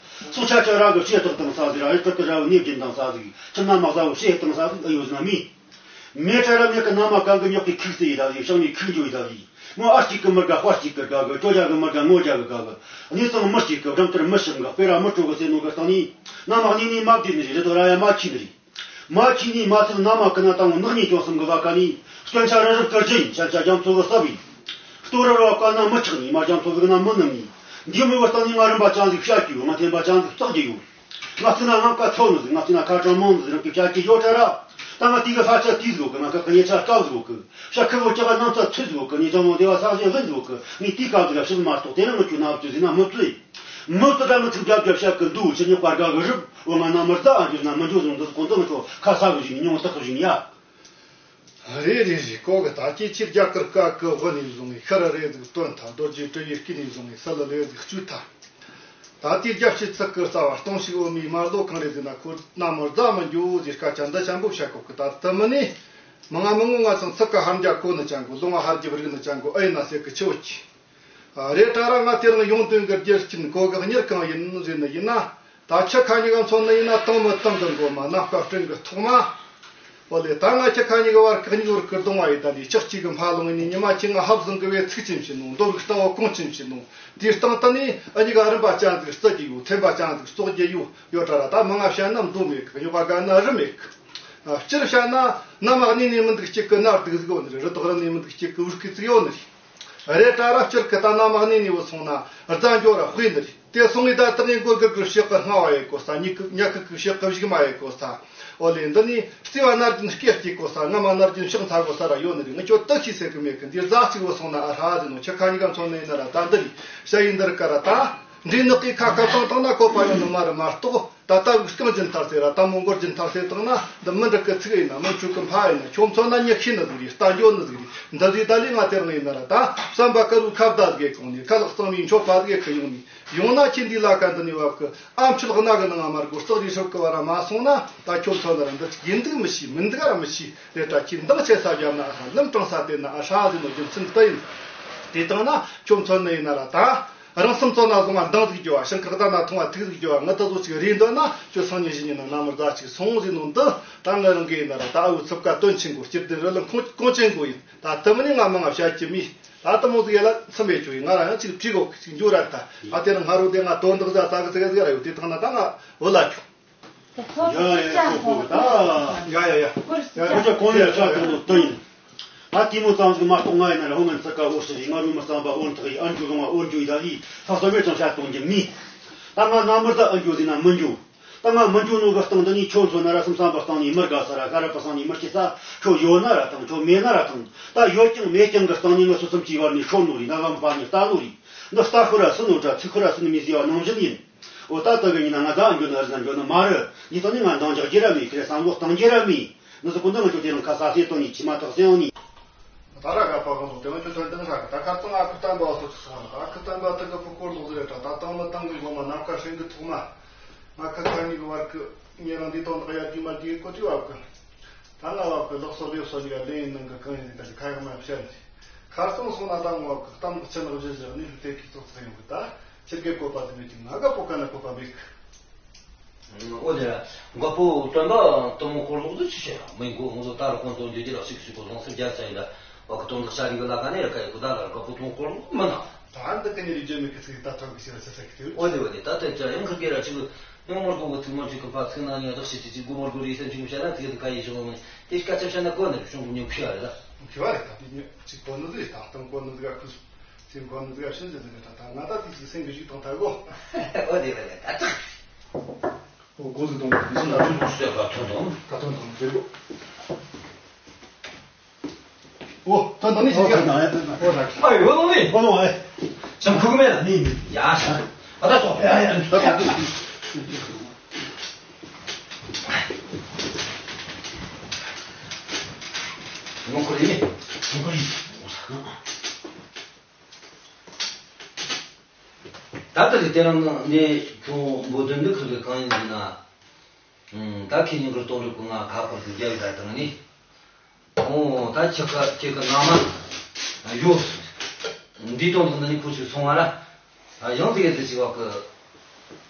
སོ་ཆ་ཆ་ར་གི་ཤེས་ཐག་དང་ས་ཟིག་ར་ཡི་ཏི་ཏི་ར་བོ་ནས་རྒྱུན་དང་ས་ཟིག་ཁྱིམ་ན་མ་ཟ་བོ་ཤེས་དང་ས་ཟིག་ཨ་ཡོད་ཟིན་ན་མི། མེ་ཁྲ་ར་མེ་ཀི་ན་མ་གང་གི་ཉོག་གི་ཁུག་སེ་ཡི་ད་ཡི་ཤང་ནི་ཁུག་འཇོ་ཡི་ད་ཡི། མོ་ཨ་གཅིག་གི་མི་དགའ་དཔའ་གཅིག་གི་དགའ་གི་ཅོ་ཅག་གི་མི་དགའ་ངོ་ཅག་གི་དགའ་གི། གནས་སྟངས་མི་གཅིག་གི་སྦྲང་དཀར་མི་ཤིང་གི་སྤེ་ར་མི་དྲོ་གི་ཟེར་ནོ་གི་སྟེང་ནི། ན་མ་གནས་ནི་མ་བདེ་ནི་རེད། རི་དོ་ར་ཡ་མ་ཁྱི་ནི་རེད། མ་ཁྱི་ནི་མ་ཚིག་ན་མ་ཀི་ན་དང་ནག་ཉེས་སྐྱོན་གསུམ་གི་བ་ཀ་ནི། སྐྱོན་ཆ་རི་རབ་ཀི་རྒྱུ་ཡིན། ཆ་ཆ་རྒྱ་མཚོ་གི་སྲབ་ཡིན། སྟོད་རི་ར་བ་ཀ་ན་མི་ཆག་ནི་མ་རྒྱ་མཚོ་གི་ན་མི་ནུམ་ནི། འདི་མི་བ་སྟེང་ནི་ང་རིམ་པ་ཅང་ཟིག་བཤད་རྒྱུ་ཡོད། ང་འཐེན་པ་ཅང་ཟིག་བརྩེགས་རྒྱུ་ཡོད། ང་ཚོ་ན་ཧང་ཀ་ཚོ་ནི་ཟིག་ང་ཚོ་ན་ཁ་གྲངས་མང་ཟིག་རང་གི་བྱ་སྤྱོད་ཡོད་ཀྲ་ར། ད་ང་དེ་གི་ཧ་ཆ་དེ་ཟིག་གི་ང་ཁ་གི་ཉེ་ཆ་སྐབས་ཟིག་གི་བྱ་ཁི་བོ་ཅག་ག་ནང་ཚ་ཚོད་ཟིག་གི་ངས་ཅང་མོ་དེ་བ་ས་ཞེ་ལྷུན་ཟིག་གི་ངས་དེ་སྐབས་ཟིག་ལ་ཤི་མ་གཏོགས་དེ་རིང་ངི་ཁྱོད་ན་བཅུ་ཟིག་ན་མི་བཙོས། མི་བཙོ་ད་ངི་ཚིག་རྒྱབ་རྒྱབ་བྱ་གི་འདུག་ཆི་ཉི་པར་ག་གི་རིབ་འོ་ང་ན་མི་རྫ་ཨ་འགྱུར་ན་མི་འགྱུར་ཟིག་འདི་ཟིག་གོ་འདི་ངི་ཁྱོད་ཁ་ས་གི་ཞིག་ནི་ཉུང་སྟག་གི་ཞིག་ནི་ཡ། རེད་རེད་རེད། གོ་གི་ད་ཀྱེ་ཁྱེད་རྒྱ་གར་སྐད་གི་དབུ་ནས་བཟུང་ངས་ཤི་ར་རེ་ཟིག་སྟོན་ཐལ། རྡོ་རྗེ་དྲིལ་བུའི་སྐེ་ནས་བཟུང་ངས་སི་ལི་ལེ་ཟིག་གཅུས་ཐལ། ད་ལྟའི་རྒྱབ་ཕྱི་ཚིག་གི་རྩ་བ་སྟོང་ཞིག་འོ་མའི་དམར་ལོ་གང་རེད་ཟེར་ན་ཁོ་ན་མར་རྫ་མི་འགྱོ་ཟེར་སྐད་ཆ་འདི་ཅན་པོ་བཤད་གོ་གི། ད་དུ་མི་ནི་མི་ང་མི་ངོ་ང་ཚང་ཚིག་གི་ཧར་འཇག་གོ་ནི་ཅན་གོ་ལུང་བ་ཧར་རྒྱབ་རིག་ནི་ཅན་གོ་ཨེ་ན་ཟེར་གི་ཆི་བོ་ཅི། རེད་ད་ར་ང་དེ་རིང་ཡོང་དོན་གི་རྒྱུ་རྐྱེན་གོ་གི་གཉེར་གང་ཡིན་ཟེར་ནི་ཡིན་ན། ད་ཁྱི་ཁ་ཉིག་མཚོན་ནི་ཡིན་ན་དང་མི་དང་གི་མགོ་མ་ནམ་མཁའ་སྤྲིན་གི་ཐོག་མ། འོ་ལེ་ད་ང་ཁྱི་ཁ་ཉིག་བར་གི་གཉིག་བར་གི་གདོང་བ་ཡི་ད་ལི་ཁྱི་གཅིག་གི་ཕ་ལོང་ཡིན་ནི་ཉི་མ་ཁྱི་ང་ཧབ་བཟང་གི་བའི་ཚིག་ཅིམ་ཞིག་ནོ་མདོ་གི་ལྟ་བ་གོང་ཅིམ་ཞིག་ནོ། དེའི་སྟེང་ད་ནི་ཨ་ཉིག་ཨ་རིམ་པ་ཅན་ཟིག་རྩི་རྒྱུ་ཡོད། ཐེམ་པ་ཅན་ཟིག་རྩོག་རྒྱུ་ཡོད། ཡོད་ད་ར་ད་མི་ང་བཤད་ན་མདོ་མེད་གི། ཡོད་པ་ག་ན་རི་མེད་གི། སྤྱིར་བཤད་ན་ནམ་གནས་ནས་མི་འདུག་གཅིག་གི་ནར་འདུག་ཟིག་ཡོད་ནི་རེད། རི་དྭགས་རི་ནས་མི་འདུག་གཅིག་གི་འུར་གི་ཚིག་ཡོད་ནི་རེད། རེད་ད་ར་སྤྱིར་གི་ད་ན་མ་གནས་ནས་བུད་སོང་ན་རྫ་འགྱོ་ར་དཔེ་འདི་རེད། དེ་སོང་ངས་ད་ད་ངས་མགོ་སྒུར་སྒུར་ཕྱག་གི་སྔ་བ་ཡེ་གོ་ས། ཉི་ཁུག་ཉ་ཁུག་གི་ཕྱག་གི་གཞུག་མ་ཡེ་གོ་ས། འོ་ལེ་འདི་ནས་རྩེ་བ་ནར་རྒྱུན་སྐེ་སྐྱེ་གོ་ས། རྔ་མ་ནར་རྒྱུན་ཕྱག་འཚལ་གོ་ས་ར་ཡོད་ནི་རེད། ངས་ཁྱོད་ད་ཤེས་ཟེར་གི་མེད་གི། འདིར་རྫ་གཅིག་བུད་སོང་ན་ཨ་ཧྲ་ཟེར་ནོ། ཁྱི་ཁ་ཉིག་ག་མཚོན་ནས་ཡིན་ན་ར་ད་འདི་རེད། ཞ་ཡི་འདིར་ཀ་ར་ད་འདྲེ་ནག་གིས་ཁ་ཁ་བཏང་བཏང་ན་བཀོད་པ་ཡོད་ནི་མ་རེད་མ་གཏོགས། ད་ལྟ་བུ་རྐང་རྒྱུན་ཐར་ཟེར་ར་ད་མོ་མགོ་རྒྱུན་ཐར་ཟེར་བཏང་ན་འདི་མི་འགྲིག་གི། ཚིག་ཡིན་ན་མི་འཆུག་གི། ཕ་ཡིན་ན་ཁྱོད་མཚོན་ན་ཉི་ཤེས་ནི་ཟིག་རེད། རྟ་འགྱོ་ནི་ཟིག་རེད། འདི་ཟིག་ད་ལས་ང་དེ་རིང་ཡིན་ན་ར་ད་བསམ་པ་དཀར་བོའི་ཁ་བརྡ་ཟིག་གི་གོང་ནས་ཁ་ལག་གཙང་མའི་མཆོད་པ་ཟིག་གི་ཡོང་ནས་ཡོང་ན་ཁྱེད་འདི་ལ་ཀ་འདི་ནས་བབ་གི། ཨ་མཆོད་གནའ་གི་ནང་མར་སྒོ་རྩག་རི་ཧྲབ་གི་བ་ར་མ་སོང་ན་ད་ཁྱོད་མཚོན་ན་ར་འདི་ཡིན་འདུག་མི་ཤེས། མིན་འདུག་ར་མི་ཤེས། རེད་ད་ཁྱེད་འདང་ཆེ་ས་བརྒྱབ་ན་ཨ་ཧྲ། ལམ་དྲང་ས་བལྟས་ན་ཨ་ཧྲ་ཟེར་ནོ་རྒྱུ་མཚན་དུ་ཡིན། དེ་དང་ན་ཁྱོད་མཚོན་ནི་ཡིན་ན་ར་ད། རང་སེམས་གཙོ་ན་བཟུང་བ་འདང་ཟིག་རྒྱོ་བ། ཞིང་ཁ་བལྟ་ན་མཐོང་བ་ཐུག་ཟིག་རྒྱོ་བ། ངི་ད་བཟོ་ཅིག་རེད་འདོད་ན་ཁྱོད་སང་ཉིན་གཞེས་ཉིན་ན་ན་མོ་རྫ་ཅིག་སོང་ཟིག་ནོ་འདི། ད་ངི་རང་གི་ཡིན་ན་ར་ད་ཨ་བུ་ཚུབ་ཀ་དོན་ཆེན་གོ། སྤྱིར་དེ་རི་ལ་ཁོང་ཁོང་ཆེན་གོ་ཡིན། ད་དུ་མི་ནི་ང་མང་ང་བཤད་ཀྱི་མི། ད་དུ་མོ་ཟིག་ཡ་ལ་མཚམས་མེད་ཅོ་ཡིན། ང་ར་ཡང་ཅིག་བྲིས་གོ་ཅིག་འཇོ་ར་ད། ད་དེ་རིང་སྔ་རོ་དེ་ང་དོན་དག་ཟ་ད་གི་ཟིག་ཟིག་ར་ཡོད། དེ་ཐང་ན་ད་ང་བུ་ལ་ཁྱོད། ཡ་ཡ་ཡ་ཁོ་ཁོ་ད། ཡ་ཡ་ཡ། ཡ་ཁོ་ཅག་གོང་ལ་ཡ་ཆ་གང་དུ་དོན་ཡིན། ད་དེ་མོ་ཙམ་ཟིག་མ་གཏོགས་ང་ཡིན་ན་ར་ཧོ་ངན་ཚིག་ཀ་འོར་ཞིག་ཡིན། ང་རུ་མི་བསམ་པ་འོར་ཐག་ཡིན། ཨ་འཇུ་རུང་བ་འོར་འཇུ་ཡི་ད་ཡིས་ལྷག་བསམ་མེད་ཙང་བཤད་གཏོང་རྒྱུ་མིན། ད་ང་ན་མི་ད་ཨ་འཇུ་ཟིན་ན་མི་འཇུ། ད་ང་མི་འཇུ་ནོ་གི་སྟེང་འདི་ནས་ཁྱོད་ཚོ་ན་ར་སེམས་བསམ་པ་སྟེང་ནས་མི་དགའ་ས་ར་ཤ་ར་པ་སང་ནས་མི་སྐྱིད་ས། ཁྱོད་ཡོད་ན་ར་ཐང་། ཁྱོད་མེད་ན་ར་ཐང་། ད་ཡོད་ཀྱང་མེད་ཀྱང་གི་སྟེང་ནས་ངི་སོ་སེམས་ཀྱི་བར་ནས་ཤོར་ནོ་རེད། ན་བ་མི་པ་ནས་ལྟ་ནོ་རེད། འདི་ལྟ་ཁོ་ར་སུ་ནོ་དྲ་ཚིག་ཁོ་ར་སུ་ནི་མི་ཟེར་བ་ནང་བཞིན་ཡིན། འོ་ད་ལྟ་གི་ཡིན་ན་ང་ད་འགྱོ་ན་རི་ན་འགྱོ་ནི་མ་རེད། འདི་ཐོག་ནས་ང་འདང་རྒྱག་རྒྱུ་ར་མེད། ཁྱེད་ར་བསམ་བློ་གཏང་རྒྱུ་ར་མེད། ནི་ཟི་ཀུན་ཏུ་ང་ཆོ་དེ་རིང་ཁ་ས་སེ་ཏོ་ནི་ཆི་མ་ཐག་སེ་ཡང་ནི། ད་ར་ག་པ་གང་དུ་དེ་ང་ཆོ་ཐོན་ཏེ་ཧྲ་གི་ད་ཁ་ཏང་ཨ་ཁུ་བསྟན་པ་སོ་ཆི་སོང་ཨ་ཁུ་བསྟན་པ་ཐུག་གི་ཕུ་སྐོར་ལོག་ཟེར་ད་ད་ཏང་ལ་ཏང་གི་ལོ་མ་ནམ་མཁའ་ཧྲེང་གི་ཐོག་མ། ང་ཁ་ཁ་གཉིས་གི་བར་གི་ཉེ་རང་འདི་དང་ད་ཡར་རྒྱུ་མ་རྒྱུ་གི་ཀོ་ཏི་བབ་གི། ད་ང་བབ་གི་ལག་སོ་ལེབ་སོ་ཞིག་ལེན་ནང་གི་གང་ཡིན་ད་ཁ་ཡག་མ་བཤད་ནི། ཁར་སོང་སོང་ན་ད་ང་བབ་གི་གཏམ་གི་ཆེ་ནག་བཞི་བཞི་ནི་ཧུ་ཏེ་གི་ཚོགས་ཚེ་ཡོང་གི་ད་ཁྱེད་ཀའི་བཀོད་པ་དེ་མེད་ཀི་ང་ག་པོ་ཀ་ན་བཀོད་པ་མེད་གི། འོ་དེ་ར། མགོ་པོ་སྟོན་པ་གཏུམ་མོ་འཁོར་ལོ་དེ་ཅི་བྱེད་ར་མི་མགོ་ཧོང་ཟོ་ལྟ་ར་ཀོང་ཏོ་འདི་འདི་ལ་ཞིག་ཞིག་གོ་ལོང་སེ་རྒྱ་ཚ་ཡིན་ད། འོ་གི་དོན་དག་ཤ་རི་གི་ལ་ཀ་ནས་ར་ཀ་ཡི་གུ་ད་ལ་ར་མགོ་པོ་སྟོན་འཁོར་ལོ་མི་ན། ད་འདི་ཀ་ནི་རི་རྒྱ་མི་ཀི་ཚིག་ད་ཐོན་གི་ཤི་ར་ཆ་ས་ཀི་ཏེ། འོ་དེ་འོ་དེ་ད་དེ་ཅ་ཡང་ཁི་ཀེ་ར་ཅིག་ཡང་མོར་གོ་གི་ཐུག་མོར་ཅིག་གི་ཕ་ཚིག་ན་ཡང་དག་ཤི་ཅི་ཅི་གུ་མོར་གུ་རི་སེམས་ཅིག་གུ་ཤ་ན་ཚིག་གི་ཀ་ཡི་ཞོ་མོ་དེ་ཤི་ཀ་ཆབ་ཤ་ན་གོ་ནི་རི་ཤོང་གུ་ཉོ་ཁུ་ཡ་རེ་ད། ཁི་བ་རེ་ད་དེ་ཉོ་ཅིག་གོ་ནི་ཟི་ད་ཐང་གོ་ནི་ཟི་ག་ཁུ། སེམས་ཁོ་ནི་ཟིག་ཤིན་ཏུ་ཟིག་ད་ད་ང་ད་དེ་ཅི་སེམས་ཀྱི་ཞིག་དང་ད་གོ། ཨོ་དེ་བས་ད་ད། ཨོ་གོ་ཟིག་དང་དེ་ཅི་ན་ཅུ་ཅུ་ཟེར་བ་ཐོན་དང་། ད་ཐོན་དང་ཟེར་གོ། ཨོ་ཐོན་དང་ནི་ཟིག་ཨོ་ཐོན་དང་ཨེ་ཐོན་དང་ཨོ་ད། ཨ་ཡོད་ལོ་ནི། ཨོ་ལོ་ཨེ། ཅམ་ཁུག་མེད་ལ་ནི་ནི། ཡ་ཤ། ཨ་ད་ཏོ་ཡ་ཡ་ནི། ད་ད་ད། ངོ་ཁོ་ཡིན། ངོ་ཁོ་ཡིན། ད་ལྟ་གི་དེ་རིང་ནས་ཁྱོད་འབོད་དོན་འདི་ཁུར་གི་གང་ཡིན་ཟེར་ན། ད་ཁྱེད་ཉིན་གུར་གཏོང་རིགས་ཀུན་ང་ཁ་པར་དུ་རྒྱབ་ཡོད་ད་དང་ནི། ཨོ་ད་ཁྱེད་ཀ་ཁྱེད་ཀ་ནང་མ་ཡོད། འདི་གཏོང་དང་འདི་ནི་ཁུ་ཆུ་སོང་བ་ར། ཡང་དེ་གས་དེ་ཞིག་བ་གི།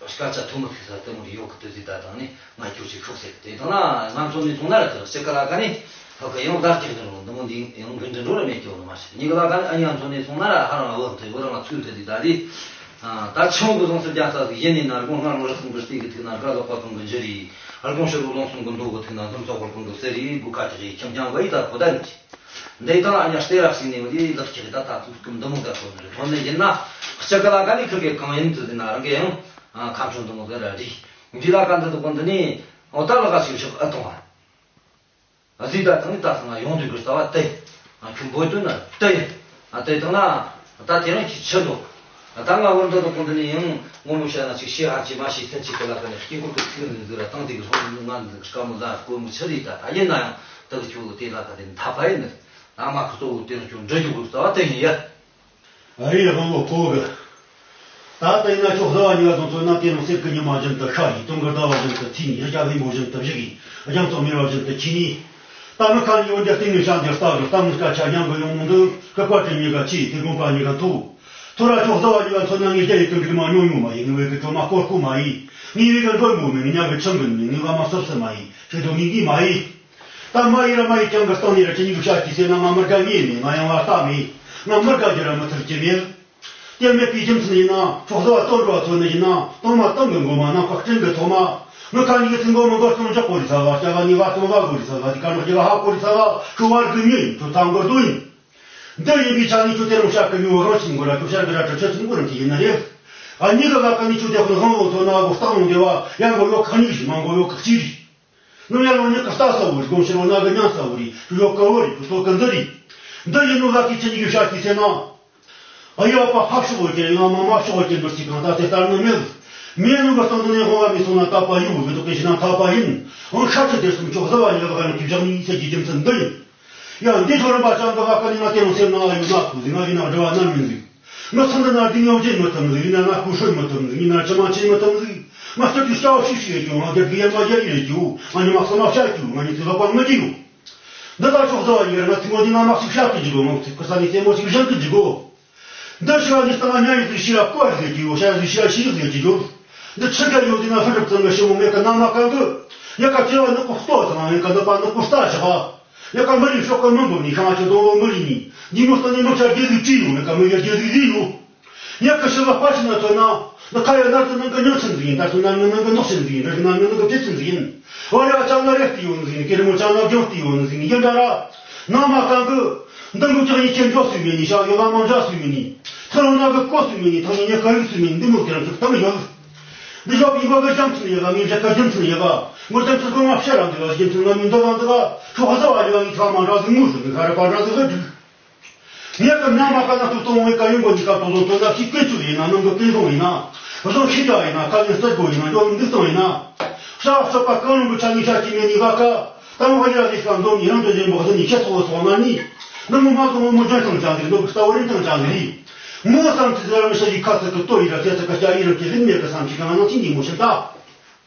སྐད་ཆ་ཐོན་མི་ཐུབ་ས་དེ་མོ་ཡོད་གི་དེ་ཟིག་ད་དང་ནི་ང་ཁྱོད་ཅིག་ཤོག་ཟེར་དེ་དང་ན་ང་ཚོ་ནས་སོང་ན་ར་དེ་སྐྱེ་ཀ་ལ་ཀ་ནི་ཧ་གི་ཡང་བརྡ་སྐྱེལ་འདྲ་རུང་འདི་མོ་འདི་ཡང་འདི་འདྲ་འགྲོ་ར་མེད་ཀྱི་འོ་ན་མ་ཤེས་ཉི་ག་ལ་ཀ་ནི་ཨ་ཉི་ང་ཚོ་ནས་སོང་ན་ར་ཧ་རང་བོ་དེ་བོ་རང་ཚུལ་དེ་འདི་ད་རེད། ད་ཆུང་གི་སོང་སེ་རྒྱ་ས་ཟིག་ཡིན་ནི་ན་དགོང་སྔ་རོང་རི་སུམ་གི་སྟེང་གི་ཐིག་ན་དགའ་ལོག་པ་ཀུན་གི་འཇུ་རེད། དགོང་ཕྱི་རུ་ལོང་སུམ་གི་མདོ་གི་ཐིག་ན་འཛུམ་ཚོགས་པར་ཀུན་གི་སེ་རེད་བུ་ཁ་ཅི་རེད་ཁྱིམ་རྐྱང་བ་ཡི་ད་བུ་ད་རེད། འདི་དང་ཨ་ཉ་སྟེ་རབ་ཞིག་ནས་འདི་ལག་ཁྱེར་ད་ད་ཚུགས་ཀུན་འདི་མོ་ད་ཐོན་རེད་ཐོན་ནས་ཡིན་ན། སྤྱི་ཀ་ལ་ཀ་ནི་ཁུར་གེ་གང་ཡིན་དུ་ཟིན་ན་རང་གེ་ཡང་ཁམས་ཆུང་འདི་མོ་ཟེར་ར་རེད། འདི་ལ་ཀ་འདི་དུ་ཀུན་འདི་ནི་འོ་ད་ལ་ཀ་ཞིག་ཞིག་ཨ་ཐོང་བ། ཨ་ཟིག་ད་ཐང་ནི་ད་ཐང་ཡོང་དུས་གི་རྩ་བ་དེ། ཨ་ཁྱུང་བོད་དུ་ན་དེ། ཨ་དེ་དང་ན་ད་དེ་རང་གི་ཆེད་དུ། ད་ང་བོར་འདི་དུ་ཀུན་འདི་ནི་ཡང་ངོ་མ་བཤད་ན་ཅིག་ཤེས་ཧ་ཅི་མ་ཤེས་ཚན་ཅིག་གི་ལ་ཀ་ནི་དཀྱིལ་འཁོར་གི་ཚིག་འདི་ཟིག་ར་བཏང་དེ་གི་ཧོ་ང་འདི་དཀའ་མོ་ལ་དཀོན་མོ་ཆེ་རེད་ད་ད་ཡིན་ན་ཡང་ད་གི་ཁྱོད་དེ་ལ་ཀ་དེ་འཐད་པ་ཡིན་ནི། ད་མ་ཁུ་གཙོ་བོ་དེ་ནི་ཁྱོད་འདྲི་རྒྱུ་གི་རྩ་བ་དེ་ཡིན་ཡ། ཨ་རི་ཡ་དབང་པོ་ཕོ་གི། ད་ལྟ་ཡིན་ན་ཁྱོད་བཟའ་བ་ཉི་བ་དང་མཚོན་ན་དེ་རིང་གསེར་གྱི་ཉི་མ་བཞིན་དུ་ཤར་ཡིན། དུང་གི་ཟླ་བ་བཞིན་དུ་འཐིབས་ནས། རྒྱ་ལྷུན་པོ་བཞིན་དུ་བཞུགས་ཡིན། རྒྱ་མཚོ་མེ་རབ་བཞིན་དུ་འཁྱིལ་ནས། ད་མི་ཁ་ཉིད་འོན་ཀྱང་སྟེང་ནས་ཤར་འདིར་ལྟ་གི་གཏམ་སྐད་ཆ་ཉན་གི་ཡོང་མི་འདུག་གི་བཀའ་དྲིན་ཉེ་ག་ཆེ་དེ་དགོངས་པ་ཉེ་ག་མཐོ། ཐོ་ར་ཁྱོད་བཟའ་བ་ཉི་བ་མཚོན་ན་ངའི་རྒྱ་ཡི་ཀུན་འགྲིག་མ་ཉུང་ཉུང་མ་ཡིན། ངའི་བས་ཀྱི་གྲོ་མ་ཀོར་ཀོ་མ་ཡིན། ངའི་བས་ཀྱི་འགྲོན་པོ་མིན། ངའི་ཉམས་ཀྱི་ཆུང་གི་མིན། ངའི་བ་མ་སོབ་སི་མ་ཡིན། ཁྱེད་དོ་མིན་གི་མ་ཡིན། ད་མ་ཡི་ར་མ་ཡི་ཀྱང་གི་སྟེང་ནས་ར་ཁྱེད་གཉིས་ཀྱི་ཤ་སྐྱི་ཟེར་ན་ང་མི་དགའ་ངེས་མེད། ང་ཡང་བ་ལྟ་མེད། ང་མི་དགའ་རྒྱུ་ར་མི་ཐུབ་ཀྱི་མེད། དེ་མེད་པའི་རྒྱུ་མཚན་ཡིན་ན་ཁྱོད་བཟའ་བ་སྟོན་འགྲོ་བ་ཚོ་ནི་ཡིན་ན་གཏོང་མ་གཏོང་གི་མགོ་མ་ནམ་མཁའ་སྤྲིན་གི་ཐོག་མ། མི་ཁ་ཉིད་ཀྱི་ཚིག་མགོ་མི་མགོ་སྟོང་འཇོག་གོ་རི་ས་བ་སྐྱ་བ་ནི་བ་སྟོང་བ་གོ་རི་ས་བ་དེ་ཀ་ནག་རྒྱ་བ་ཧ་གོ་རི་ས་བ་ཁྱོད་བར་གི་མྱི་ཡིན། ཁྱོད་ཐང་གི་རྡོ་ཡིན། འདི་ཡིན་པའི་ཆ་ནས་ཁྱོད་དེ་རིང་ཤ་ཀི་ཡོད་རང་ཆེན་མགོ་ར་ཁྱོད་ཤར་གི་ར་ཁྲི་ཆེ་ཚིག་མགོ་རང་གི་ཡིན་ན་རེད། ཨ་ཉི་གི་བ་ཀ་ནི་ཁྱོད་དེ་ཁོ་ཧང་ལོ་ཐོ་ན་གོ་སྟག་ལོང་དེ་བ་ཡང་མགོ་ཡོད་ཁག་ཉིག་ཞིག་མ་མགོ་ཡོད་ཁག་ཅིག་རེད། ནམ་ཡང་ལོ་ཉི་ཀ་ལྟ་ས་བོ་རེད། དགོང་ཕྱི་ལོ་ན་གི་མྱང་ས་བོ་རེད། ཞུ་ཡོད་ཀ་བོ་རེད། ཞུ་ཐོ་ཀི་འདི་རེད། འདི་ཡིན་ནོ་ལ་ཀི་ཆི་ཉི་གི་ཤ་ཀི་ཟེར་ན། ཨ་ཡ་པ་ཧབ་ཤོག་གོ་ཀྱེ་ཡང་མ་མ་ཤོག་གོ་ཀྱེ་འདུར་ཅིག་གང་ལྟ་དེ་ལྟར་ནི་མེད། མེད་ནོ་གི་སྟེང་དུ་ནས་ཧོང་བ་མི་སོང་ན་དག་པ་ཡིན་བོ་གི་དོ་ཀེ་ཤི་ན་དག་པ་ཡིན། འང་ཤ་ཚ་དེ་སུམ་ཅོག་ཟ་བ་ཡིན་ལ་ག་ནི་ཀི་བཞག་ནི་ཡིན་ཟེར་གྱི་རྒྱུ་མཚན་འདི་ཡིན། ཡང་འདི་ཐོ་རིམ་པ་ཅང་གི་བ་ཀ་ནི་ང་དེ་རུ་སེམས་ནང་ཡོད་ན་ཁུ་ཟི་ང་ཡིན་ན་འགྲོ་བ་ནམ་ཡིན་ཟིག་ང་ཚང་འདི་ན་འདི་ངོ་བརྗེད་མི་ཐུབ་ཟིག་ཡིན་ན་ང་ཁུ་ཧྲོད་མི་ཐུབ་ཟིག་ཡིན་ན་ཅི་མ་ཆེ་མི་ཐུབ་ཟིག་ང་སྐྱབས་ཀྱི་སྐྱ་བ་ཤིག་ཤིག་ཡོད་ཀྱང་ང་རྒྱབ་ཀྱི་ཡན་མ་ཡར་ཡོད་ཀྱང་ང་ཉི་མ་གསུམ་མ་བཤད་ཀྱང་ང་ཉི་ཚེ་ལོ་པ་ངུ་གི་ཡོད། འདི་ལ་ཕྱོགས་བཟོ་བ་ཡིན་ན་ཐུན་མོང་འདི་ང་མ་ཞིག་བཤད་ཀྱི་འཇུག་གོ་ང་ཚིག་ཁུ་ས་ནས་རྩེ་མོ་ཞིག་བཞེངས་ཀྱི་འཇུག་གོ་འདི་ཞིག་ལ་འདི་སྟེང་ང་ཉ་ཡི་ཚིག་ཤི་ར་ཀོ་ར་ཟེར་གྱི་ཡོད། ཤ་ཡི་ཚིག་ཤི་ར་ཤི་ཡི་ཟེར་གྱི་ཡོད། འདི་ཕྱི་རྒྱལ་ཡོད་འདི་ན་ཧུ་སྒྲུབ་ཙམ་གྱི་ཞི་མོ་མེད་ཀི་ན་མ་གང་གི་ཡ་ཀ་ཅི་བ་ནི་ཀོ་ལྟོ་དང་ཡ་ཀ་འདི་པ་ནི་ཀོ་ལྟ་བཞག་ཡ་ཀ་མི་རིགས་ཤོག་ཀ་མི་འབུམ་ནི་ཤང་ཆུ་དོང་ལོ་མི་རིགས་ནི་འདི་མོ་སྟེང་ནས་མི་ཆ་རྒྱལ་ཟིག་བྲིས་ཡོད། ཡ་ཀ་མི་ཡ་རྒྱལ་ཟིག་བཟོས་ཡོད། ཡ་ཀ་ཤི་བ་པ་ཤི་ན་ཐོན་ན་འདི་ཁ་ཡ་ནར་དུ་ནང་གི་ཉོ་ཚིན་ཟིག་ཡིན། ནར་དུ་ནང་གི་ནང་གི་འདོགས་ཚིན་ཟིག་ཡིན། ར་ཤི་ནང་གི་ནང་གི་བྲིས་ཚིན་ཟིག་ཡིན། བ་ར་ཅང་ན་རེ་ལྟི་ཡོད་ཟིག་ཡིན། ཀེ་རི་མོ་ཅང་ན་རྒྱང་ལྟི་ཡོད་ཟིག་ཡིན། ཡ་འདྲ་ར་ནང་མ་གང་གི་འདི་མོ་ཅག་ཡིན་ཁྱེད་འཇོག་སུ་མིན་ནི་ཤག་ཡོད་ལ་མང་ཇག་སུ་མིན་ནི་ཐ་རུ་ན་གི་ཀོ་སུ་མིན་ནི་ཐང་ཡིན་ཉེ་ག་རིག་སུ་མིན་འདི་མོ་ཀེ་རང་གི་གཏམ་ཡོད། འདི་ཞོག་པའི་བ་གི་རྒྱ་མཚན་ཡོད་ལ་ངའི་རྒྱ་ཁ་རྒྱ་མཚན་ཡོད་ལ་ངོ་རྒྱ་མཚན་ཁོ་ང་ཕྱིར་རང་འདི་ལ་རྒྱ་མཚན་ང་མི་འདི་ལ་འདི་ལ་ཤོག་ཧ་ས་བ་ཡོད་ལ་ངའི་ཁ་མ་འདྲ་ཟིག་ངུ་ཟིག་ངའི་ཁ་ར་པ་འདྲ་ཟིག་ཧ་འགྲིག་ངས་ཀྱང་ནང་མ་ཁ་ན་ཐུག་གཏོང་བའི་བཀའ་ཡོན་པོ་འདི་ཀ་ཏོ་ཏོ་ཏོ་ན་ཤི་ཀུན་ཚུགས་ཡིན་ན་ནང་གི་ཀུན་སློང་ཡིན་ན། བཟང་ཤི་དྲག་ཡིན་ན་བཀའ་ཡོན་རྩ་དགོས་ཡིན་ན་འགྲོ་འདུག་སྟངས་ཡིན་ན། ཤ་སོད་པ་གང་རུང་གི་ཆ་ནས་ཤ་གཅིག་མེད་ནི་བ་ཀ། ད་ང་ཡ་རེ་ཤ་འདོམ་ཡང་དུ་ཡིན་པོ་ཟིན་ནི་ཁྱེད་ཚོ་སོང་ན་ནི། ནི་མོ་མ་གོ་མོ་མོ་ཇོན་ཐང་ཅང་དེ་ནོ་གི་ལྟ་བ་རིན་ཐང་ཅང་དེ་རི། མོ་བསམ་ཚུལ་ཟེར་རང་ཤ་ཡི་ཁ་ཚ་གི་ལྟོ་ཡི་ར་དེ་ཚ་གི་སྐྱ་ཡི་རང་གི་ལིན་མེད་གི་བསམ་ཚུལ་གང་ནང་ཅི་ཉིན་མོ་ཤི་ད།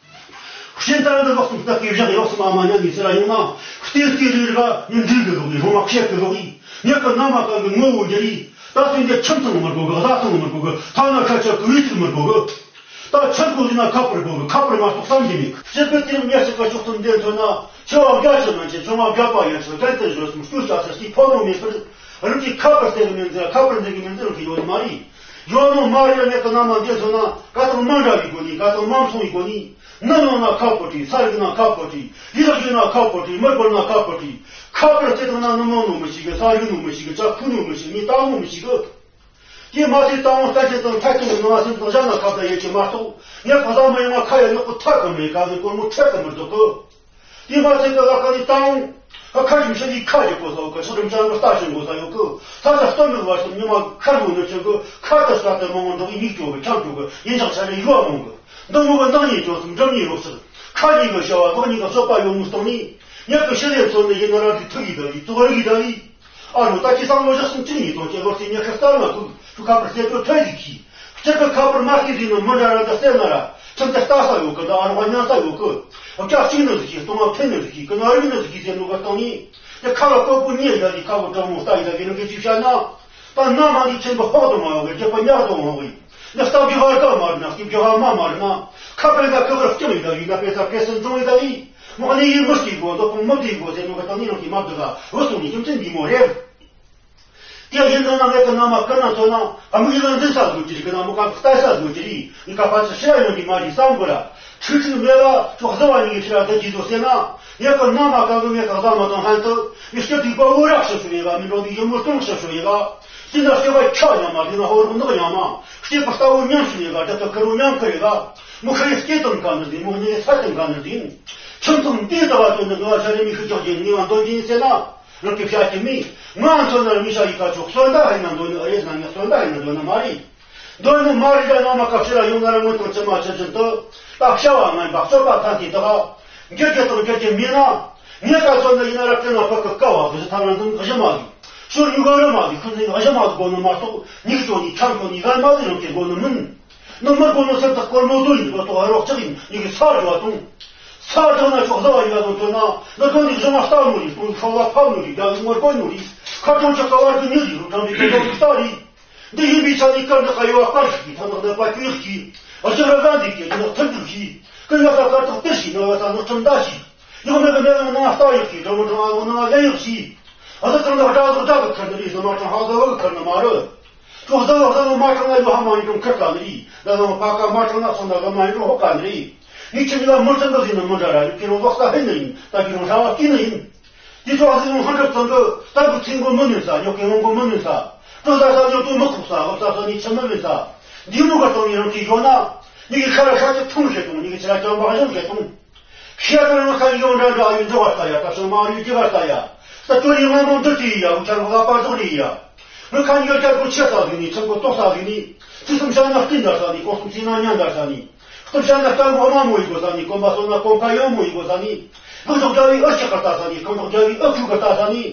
ཤིན་ཏུ་རང་གི་ལོག་སུམ་སྟག་གི་བཞག་ཡོག་སུམ་ཨ་མ་ཉ་ནི་ཟེར་ར་ཡོང་ན། ལྟོས་ལྟོས་རི་རི་ག་ཉིན་འདྲུད་གི་ལོག་ཡི་རོ་མ་ཁྱེད་གི་ལོག་ཡི། ཉག་གི་ན་མ་གང་གི་ངོ་བོ་འགྱུར་ཡི། ད་ཚུན་དེ་ཁྱིམ་ཚང་མི་དགོ་གི། བཟའ་ཚང་མི་དགོ་གི། ཐ་ན་ཁ་ཆག་གི་བུ་ཚིག་མི་དགོ་གི། ད་ཆག་དགོ་ཟེར་ན་ཁ་པར་དགོ་གི། ཁ་པར་མ་གཏོགས་བསམ་གྱི་མེད་གི། སྤྱིར་གི་དེ་རིང་ཉ་ཞིག་ག་ཕྱོགས་སུ་འདེད་མཐོང་ན། ཆེ་བ་དགའ་ཆེ་མ་ཆེ། ཆུང་བ་དགའ་པ་ཡ་ཆེ། རྒན་དེ་བཟོ་སུམ་སྐྱོ་ཤ་ཚ་སྟེ་ཕོ་མོ་མེད་པར། རང་གི་ཁ་པར་སྟེར་གི་མིན་ཟེར། ཁ་པར་འདེད་གི་མིན་ཟེར། རང་གི་ཡོད་མ་རེད། ཡོད་ནོ་མ་རེད། ཡ་ངས་གི་ན་མ་འདེད་སོང་ན་ཀ་ཐོག་མ་འདྲ་བའི་སྒོ་ནས། ཀ་ཐོག་མ་མཚུངས་པའི་སྒོ་ནས། ནམ་ལངས་ན་ཁ་པར་བྲིས། ས་རིག་ན་ཁ་པར་བྲིས། ཡིད་གཞུས་ན་ཁ་པར་བྲིས། མི་སྐོར་ན་ཁ་པར་བྲིས། ཁ་པར་སྟེར་ན་ནམ་ལངས་ནོ་མི་ཤེས་གི། ས་རིག་ནོ་མི་ཤེས་གི། ཉིན་ལྟ་ནོ་མི་ཤེས་གི། མི་ལྟ་ནོ་མི་ཤེས་གི། དེ་མ་ཚད་ལྟ་བ་ལྟ་ཅན་དང་ཐད་ཀྱི་ནང་སེམས་དང་བཞག་ན་ཁ་བརྡ་ཡོད་ཀྱི་མ་གཏོགས། ངས་གོ་ས་མ་ཡོང་བ་ཁ་ཡ་ཉོག་པོ་ཐག་གི་མེད། ག་གི་སྒོར་མོ་ཁྲལ་གི་མི་འདུག་གི། དེ་མ་ཚད་ཀྱི་ལ་ཁ་ནས་བཏང་། ཁ་ཁ་ཞིམ་ཞིམ་གྱི་ཁ་ཅིག་གོ་ས་ཡོད་གི། ཆགས་རིམ་ཅན་གྱི་ལྟ་ཞིང་གོ་ས་ཡོད་གི། ས་ཆ་སྟོད་མིག་བར་དུ་ཉི་མ་ཁར་མོ་ནུ་ཆུ་གི། ཁ་ཏི་ས་ཏི་མང་བོ་འགྲོ་གི། མིག་ཅོ་གི་ཁྱང་ཅོ་གི། ཡིན་ཆགས་ཆ་རེ་ཡུ་བ་མང་གི། འདི་མོ་གི་ནང་ཉིད་ཅོ་སུམ་འགྲམ་ཉིད་རོ་སིར། ཁ་ཉིད་གི་ཤ་བ་ལོག་ཉིད་གི་གསོད་པ་ཡོད་མུ་སྟོང་ནི། ཉག་གི་ཤི་ལེ་ཚོ་ནི་ཡིན་ན་ར་དི་ཐུག་གི་ད་བི། ཙོག་རི་གི་ད་བི། ཨ་རོ་ད་ཅི་སང་ལོ་ཞག་སུམ་ཅུ་ཉིས་སྟོང་སྐྱེ་ལོ་ཚེ་ཉི་ཤུ་རྩ་ལྔ་ཁུག་ཤུ་ཁ་པར་སེ་ཏོ་ཐོན་ཟིག་གི། སྤྱིར་གི་ཁ་པར་མ་ཤེས་ཟིག་ནི་མི་འདྲ་ར་འདི་སེ་ན་ར། ཁྲིམས་དེ་ལྟ་ས་ཡོད་གི། ད་ཨ་རོ་བ་ཉན་ས་ཡོད་གི། བཀྲ་གཅིག་ནི་ཟིག་གི། སྟོང་བ་ཕན་ནི་ཟིག་གི། ཀི་ན་རིག་ནི་ཟིག་གི་ཟེར་ནོ་གི་སྟེང་ནི། དེ་ཁ་ལ་ཀོ་ཀོ་ཉེ་ཡ་དི་ཁ་བོ་གྲང་མོ་ལྟ་ཡི་ད་གི་ནི་གི་ཅིག་བཤད་ན། ད་ན་མ་དི་ཆེན་པོ་ཕོག་ཏུ་མ་ཡོང་གི། རྒྱབ་པ་ཉག་ཏུ་འོང་གི། ནི་སྟབས་ཀྱི་བར་ཀ་མ་རེད་ན། སྐྱིབས་ཀྱི་ཧ་མ་མ་རེད་ན། ཁ་པར་ད་ཁ་པར་སྐྱོ་ཡི་ད་ཡི་ད་པེ་ས་ཀེ་སན་ཙོང་ཡི་ད་ཡི། མོ་ནི་ཡི་མི་སྐྱིད་གོ། ད་ཁོང་མི་སྐྱིད་གོ་ཟེར་ནོ་གི་སྟེང་ནི་ནང་གི་མ་བསྡུ་ད་འུ་སོང་ནི་ཁྱིམ་ཚན་འདི་མོ་རེད། དེ་ཡིན་ན་ན་ངས་ཀི་ན་མ་ཀི་ན་ཐོན་ན་ཨ་མི་གི་ལ་འཛིན་ས་དགོས་ཀྱི་རེད། ཀི་ན་མོ་ཀ་ལྟ་ས་དགོས་ཀྱི་རེད། ངི་ཀ་ཕ་ཚོ་ཤི་ཡ་ཡོང་གི་མ་རེད་བསམ་དགོས་ར། ཁྲིག་ཁྲིག་མེད་ལ་ཅོག་བཟོ་བ་ཡིན་གི་ཤི་ར་འདི་ཀྱི་དོ་ཟེར་ན། ངས་ཀི་ན་མ་ཀ་གི་ངས་ཀ་བཟའ་མ་དང་ཧན་ཏུ་ངས་སྐྱིད་དུས་པ་འུ་རག་ཤི་ཤི་ཡོད་ལ། མི་འགྲོ་འདི་ཡོད་མོ་སྟོང་ཤི་ཤི་ཡོད་ལ། དེ་ན་སྐྱེ་བ་ཁྱག་ཡང་མ་དེ་ན་ཧོ་རོག་ནག་ཡང་མ། སྐྱེས་པ་ལྟ་བུ་ཉམས་ཤི་ཡོད་ལ། དེ་ལྟ་ཁུ་རུ་ཉམས་ཁུ་ཡོད་ལ། མོ་ཁ་ཡི་སྐྱེ་དང་ག་ནི་དེ་མོ་ནི་ས་དང་ག་ནི་དེ། ཁྱིམ་ཚང་འདི་ལྟ་བ་དོན་ནི་ང་ཤ་རེ་མི་ཤི་ཅོག་གི་ནི་བ་འདོན་གྱིན་ཟེར་ན། རང་གི་བྱ་གྱི་མི། ང་མཚོན་ན་མི་ཤ་ཡི་ཁ་ཆོག་གསོན་ད་ཧ་ན་འདོན་ནི་ཨེ་ན་ངས་གསོན་ད་ཧ་ན་འདོན་ནི་མ་རེད། འདོན་ནི་མ་རེད་ལ་ན་མ་སྐབས་ཤི་ལ་ཡོང་ན་ར་མི་དང་ཅི་མ་ཆི་བཞིན་དུ། ད་བྱ་བ་ངན་པ་གསོད་པ་ཐན་གྱི་དག་འགྱུར་གྱི་དང་འགྱུར་གྱི་མིན་ན། ངས་ཀ་མཚོན་ན་ཡིན་ན་ར་སྐྱེ་ན་ཕ་གི་ཀ་བ་གི་ཐ་ན་འདི་གཞི་མ་གི། ཤོར་ཡུ་ག་རི་མ་གི་ཁུ་ནི་གཞི་མ་གི་གོ་ནི་མ་གཏོགས་ཉིག་ཅོ་ནི་ཁྱང་ཅོ་ནི་གན་མ་གི་རང་གི་གོ་ནི་མིན། ནི་མི་གོ་ནི་སེམས་ཐག་སྐོར་མོ་བཟོ་ཡིན་པ་ཏོ་ཨ་རོགས་ཅག་ཡིན་ཉིག་གི་ཚར་འགྲོ་བ་དང་། ས་དྲངས་ན་ཆོག་ཟ་བ་ཡིན་ལ་དང་མཚོན་ན། ནི་དོན་ནི་གཞུང་ལ་ལྟ་ནོ་རེད། དོན་ཤོག་ལ་ཕབ་ནོ་རེད། རྒྱ་ཡིག་ངོར་བཀོད་ནོ་རེད། ཁ་གྲོང་ཆོག་ག་བར་གི་མྱི་རེད། རུ་ཁྲང་གི་དོན་དོན་གི་ལྟ་རེད། འདི་ཡིན་པའི་ཆ་ནས་སྐར་འདི་ཀ་ཡོད་པ་སྐར་ཞིག་གིས་ཐ་ནག་ནད་པ་བཅོས་ཤིག་གིས་ཨ་ཅག་ར་ཟ་འདི་གིས་ཨ་ཅག་ཐུར་འདུག་ཤིག་ཀི་ཡོད་ས་སྐར་ཐོག་སྟེར་ཞིག་ནོ་ཡོད་ས་ནག་ཁྲིམས་ཟླ་ཞིག་ཡོང་མེད་པའི་གནས་ལ་ནང་ལྟ་ཡག་གིས་དྲང་མོ་དྲང་ཨ་ལོ་ནང་ལ་ལེན་ཡག་ཤིག་ཨ་ད་ཚང་ད་དགྲ་ཟོ་དགྲ་གི་ཁར་ནི་རེད། ཟོ་མ་དྲང་ཧ་ཟོ་བ་གི་ཁར་ནི་མ་རེད། ཁྱོད་ཟོ་བ་ཟོ་མ་དྲང་ན་ཡོད་ཧ་མ་ཡིན་དྲང་ཁར་ད་ནི་རེད། ད་ཟོ་མ་ཕ་ཀ་མ་དྲང་ན་སོང་ད་ཟོ་མ་ཡིན་དྲང་ཧོ་ཀ་ནི་རེད། ངས་ཁྱིམ་ལ་མི་ཚང་གི་ཟིན་ནི་མི་འདྲ་ར་རེད། ཁྱེད་རང་ལོག་ས་ཧེ་ནི་ཡིན། ད་ཁྱེད་རང་ཧྲ་བ་སྐྱིད་ནི་ཡིན། དེ་ཚོ་ཨ་ཟི་ལུང་ཧང་སྒྲུབ་ཚང་གི་ད་བུ་ཚིག་མགོ་མི་ནུས་ས། ཉོག་གི་ངོ་མགོ་མི་ནུས་ས། སྤྲོ་ས་ས་ཉོ་དུ་མི་ཁུག་ས། འོ་ས་ས་ནི་ཆི་མི་མི་ས། འདི་མོ་ག་སྟོང་ནི་རང་གིས་ཡོད་ན། ནི་གི་ཁ་ར་ཤ་ཅི་ཐུང་ཞེ་ཐུང་། ནི་གི་ཆི་ར་ཅང་བག་ཞང་ཞེ་ཐུང་། ཤ་ཀ་རང་ཁ་ཡོང་འདྲ་འདྲ་ཡིན་འགྲོ་བ་ལྟ་ཡ། ད་ཤང་མ་རུ་ཅི་བ་ལྟ་ཡ། ད་ཅོ་རི་ང་མོ་འདི་ཅི་ཡ། འུ་ཆ་རུ་ལ་པ་ཟོག་རི་ཡ། ངི་ཁ་ཉོ་ཅ་རུ་ཆེ་ས་ཟིག་ནི། ཆི་མགོ་ཏོག་ས་ཟིག་ནི། ཚིག་གསུམ་ཤ་ན་སྟེང་འདར་ས་ནི། ཀོ་གསུམ་ཚིག་ན་ཉ་འདར་ས་ནི། སྟོབས་ཆེན་ན་སྟོན་པ་དམའ་མོ་ཡི་དགོས་ས་ནི། གོམ་པ་སོང་ན་གོམ་ཁ་ཡངས་མོ་ཡི་དགོས་ས་ནི། གང་ཐོག་རྒྱ་བའི་ཨུ་ཆི་ཁར་ལྟ་ས་ནི། གང་ཐོག་རྒྱ་བའི་ཨུ་ཁུ་ཁར་ལྟ་ས་ནི།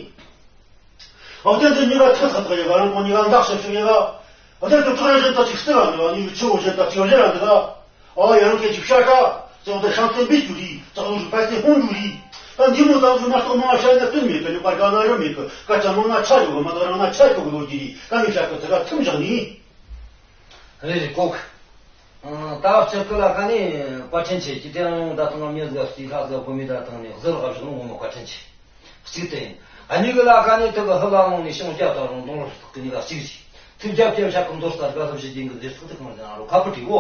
འོ་དེ་ཚོ་གཉིས་ཀ་ཐག་ཐག་ཐག་ཡོད་ག། རང་གོ་གཉིས་ཀ་འདག་ཤོར་ཤོར་ཡོད་ག། འོ་དེ་ཚོ་ཐག་རིང་ཞིག་ད་ཅིག་སྲིད་ག་འདུག་ག། གཉིས་ཀྱི་ཆུ་བོ་ཞིག་ད་ཅིག་རེ་ར་འདུག་ག། ཨོ་ཡང་གི་ཅིག་ཤ་ཁ་ཚོ་དེ་ཤང་ཚན་འབིད་རྒྱུ་རེད། ཚོགས་འདུ་ཕལ་ཆེར་ཧོང་རྒྱུ་རེད། ད་འདི་མོ་ད་ཚོ་མ་གཏོགས་མང་བཤད་ན་བསྟུན་མེད་གི། ནི་པར་ག་ན་རི་མེད་གི། སྐད་ཆ་མང་ན་ཆ་ཡོད་གི། མ་གཏོགས་རང་ན་ཆ་ཡོད་གི་ལོ་རྒྱུ་རེད། ད་ངས་བཤད་གི་དེ་ག་ཐུམ་བཞག་ནི། རེད་རེད་ལྐོག། ཨང་། ད་སྤྱིར་གི་ལ་ཁ་ནས་བཀའ་དྲིན་ཆེ། ཅི་སྟེ་ཡང་ད་དུང་མི་ཟིག་སྟེ་ལྷ་ཟིག་བུད་མེད་ད་དང་ནས་གཟི་ལ་བཞག་ནོ་ངོ་མ་བཀའ་དྲིན་ཆེ། གཅིག་དེ་ཡིན། ཨ་གཉིས་གི་ལ་ཁ་ནས་དེ་གི་ཧི་ལ་ལུང་ནས་ཤིང་རྒྱ་དང་རོང་དུང་རུ་སྟག་གི་གཉིས་ལ་གཅིག་རེད། ཚིག་རྒྱབ་ཀྱང་ཤ་ཀུན་རྡོར་ལྟར་དགའ་ས་བྱེད་ཀྱིན་གི་ཟེར་ཚིག་དེ་གང་ཟེར་ན་རོ་ཁ་པུ་ཏི་འོ།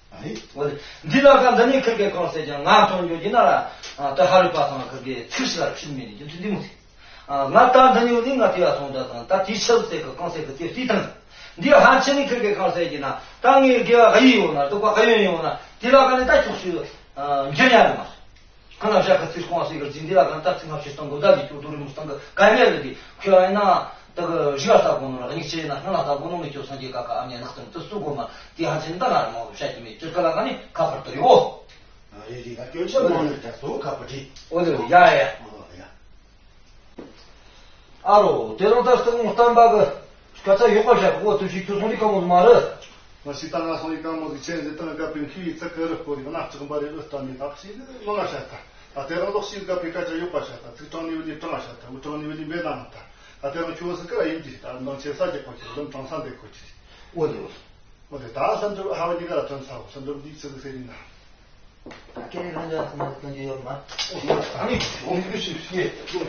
ཨ་ནི། འོ་དེ་འདི་ལ་ཁ་འདི་ནས་ཁིར་གི་གང་ཟེར་ཀྱང་ང་མཐོང་རྒྱུ་ཡིན་ན་ལ། ད་ཧ་རི་པ་སང་ཁིར་གི་ཚིག་ཞིག་ལ་ཕྱིན་མེད་ནས་རྒྱུ་མཚན་འདི་མོ་ཟེར། ང་ད་འདི་ནས་འདི་ང་དེ་ལ་སོང་ད་དང་ད་དེ་ཆབ་ཟེར་གི་གང་ཟེར་གི་དེ་བལྟས་དང་། འདི་ཧ་ཆེ་ནི་ཁིར་གི་གང་ཟེར་གྱི་ན་ད་ངའི་དགེ་བ་ཨ་ཡི་ཡོང་ན་སྡུག་པ་ཨ་ཡོང་ཡོང་ན་དེ་ལ་ག་ནས་ད་ཁྱོག་ཤུ་འགྱུར་ཉག་མ། ཁ་ན་བཞག་གི་ཚིག་ཁོང་ཟེར་གི་འཛིན་དེ་ལ་ག་ནས་ད་ཚིག་ང་ཤུ་སྟོང་གི་ད་འདི་ཁྱོག་རྡོ་རི་མུ་སྟོང་གི་ག་ཉེ་རེད། དེ་ཁྱོད་ཨ་ཡིན་ན་ད་གི་རི་བ་ལྟ་གོ་ནོ་ར་གཉིས་ཆེ་ན་སྔ་ལ་ལྟ་གོ་ནོ་ངས་ཁྱོད་སངས་རྒྱས་ཀ་ཁ་ཨ་མྱེ་ནག་ཙམ་དུ་སུ་གོ་མ་དེ་ཧ་ཆེ་ནི་ད་ང་ར་མ་བཤད་ཀྱི་མེད། ཁིར་གི་ལ་ག་ནས་ཁ་ཁར་དུ་ཡོད། རེད་རེད། སྐྱོན་ཆ་མང་ནས་ཀྱང་གཙོ་བོ་ཁ་པ་བྲིས། ཨོ་ལེ། ཡ་ཡ། ཨོ་ཡ། ཨ་རོ། དེ་རིང་ད་སྟག་མོ་བསྟན་པ་གི་སྐད་ཆ་ཡོད་པ་བཤད་གོ། དུ་ཞིག་ཁྱོད་སོང་རིག་ག་མོ་མ་རེད། ང་ཞིག་ད་ང་སོང་རིག་ག་མོ་ཟིག་ཆེན་ཟིག་ཏང་ག་པིན་ཁི་ཡི་ཚ་ཀ་རི་སྐོར་རིག་ན་ལྕགས་འབའ་རི་ཨུ་སྟ་ནི་ད་ཞིག་ནི་ལོ་ན་བཤད་ད། ད་དེ་རིང་ལོག་ཞིག་ག་པིན་སྐད་ཆ་ཡོད་པ་བཤད་ད། ཚིག་དྲང་ནི་བི་ནི་དྲང་བ་བཤད་ད། འུ་དྲང་ནི་བི་ནི་འབེ་ན་མ་ད། ད་དེ་རིང་ཁྱོད་སི་ཀ་ཡིན་གྱི་ད་འདང་ཆེ་ས་རྒྱག་གོ་ཁྱེད་ལམ་དྲང་ས་འདེགས་གོ་ཁྱེད། ཨོ་ལེ་ཨོ་ལེ། ཨོ་ལེ། ད་ས་འདྲུབ་ཧ་བ་གཉིས་ཀ་ལ་ཐོན་ས་གོ། ས་འདྲུབ་འདི་ཚིག་ཟེར་ཡིན་ན། ད་ཁྱེད་རང་ལ་ཁོང་ལ་སྟོན་རྒྱུ་ཡོད་མ། ཨོ་ཡོད། ཨ་ནི་ཨོ་ཡོད་ཤི་ཤི་ཤི་ཤི་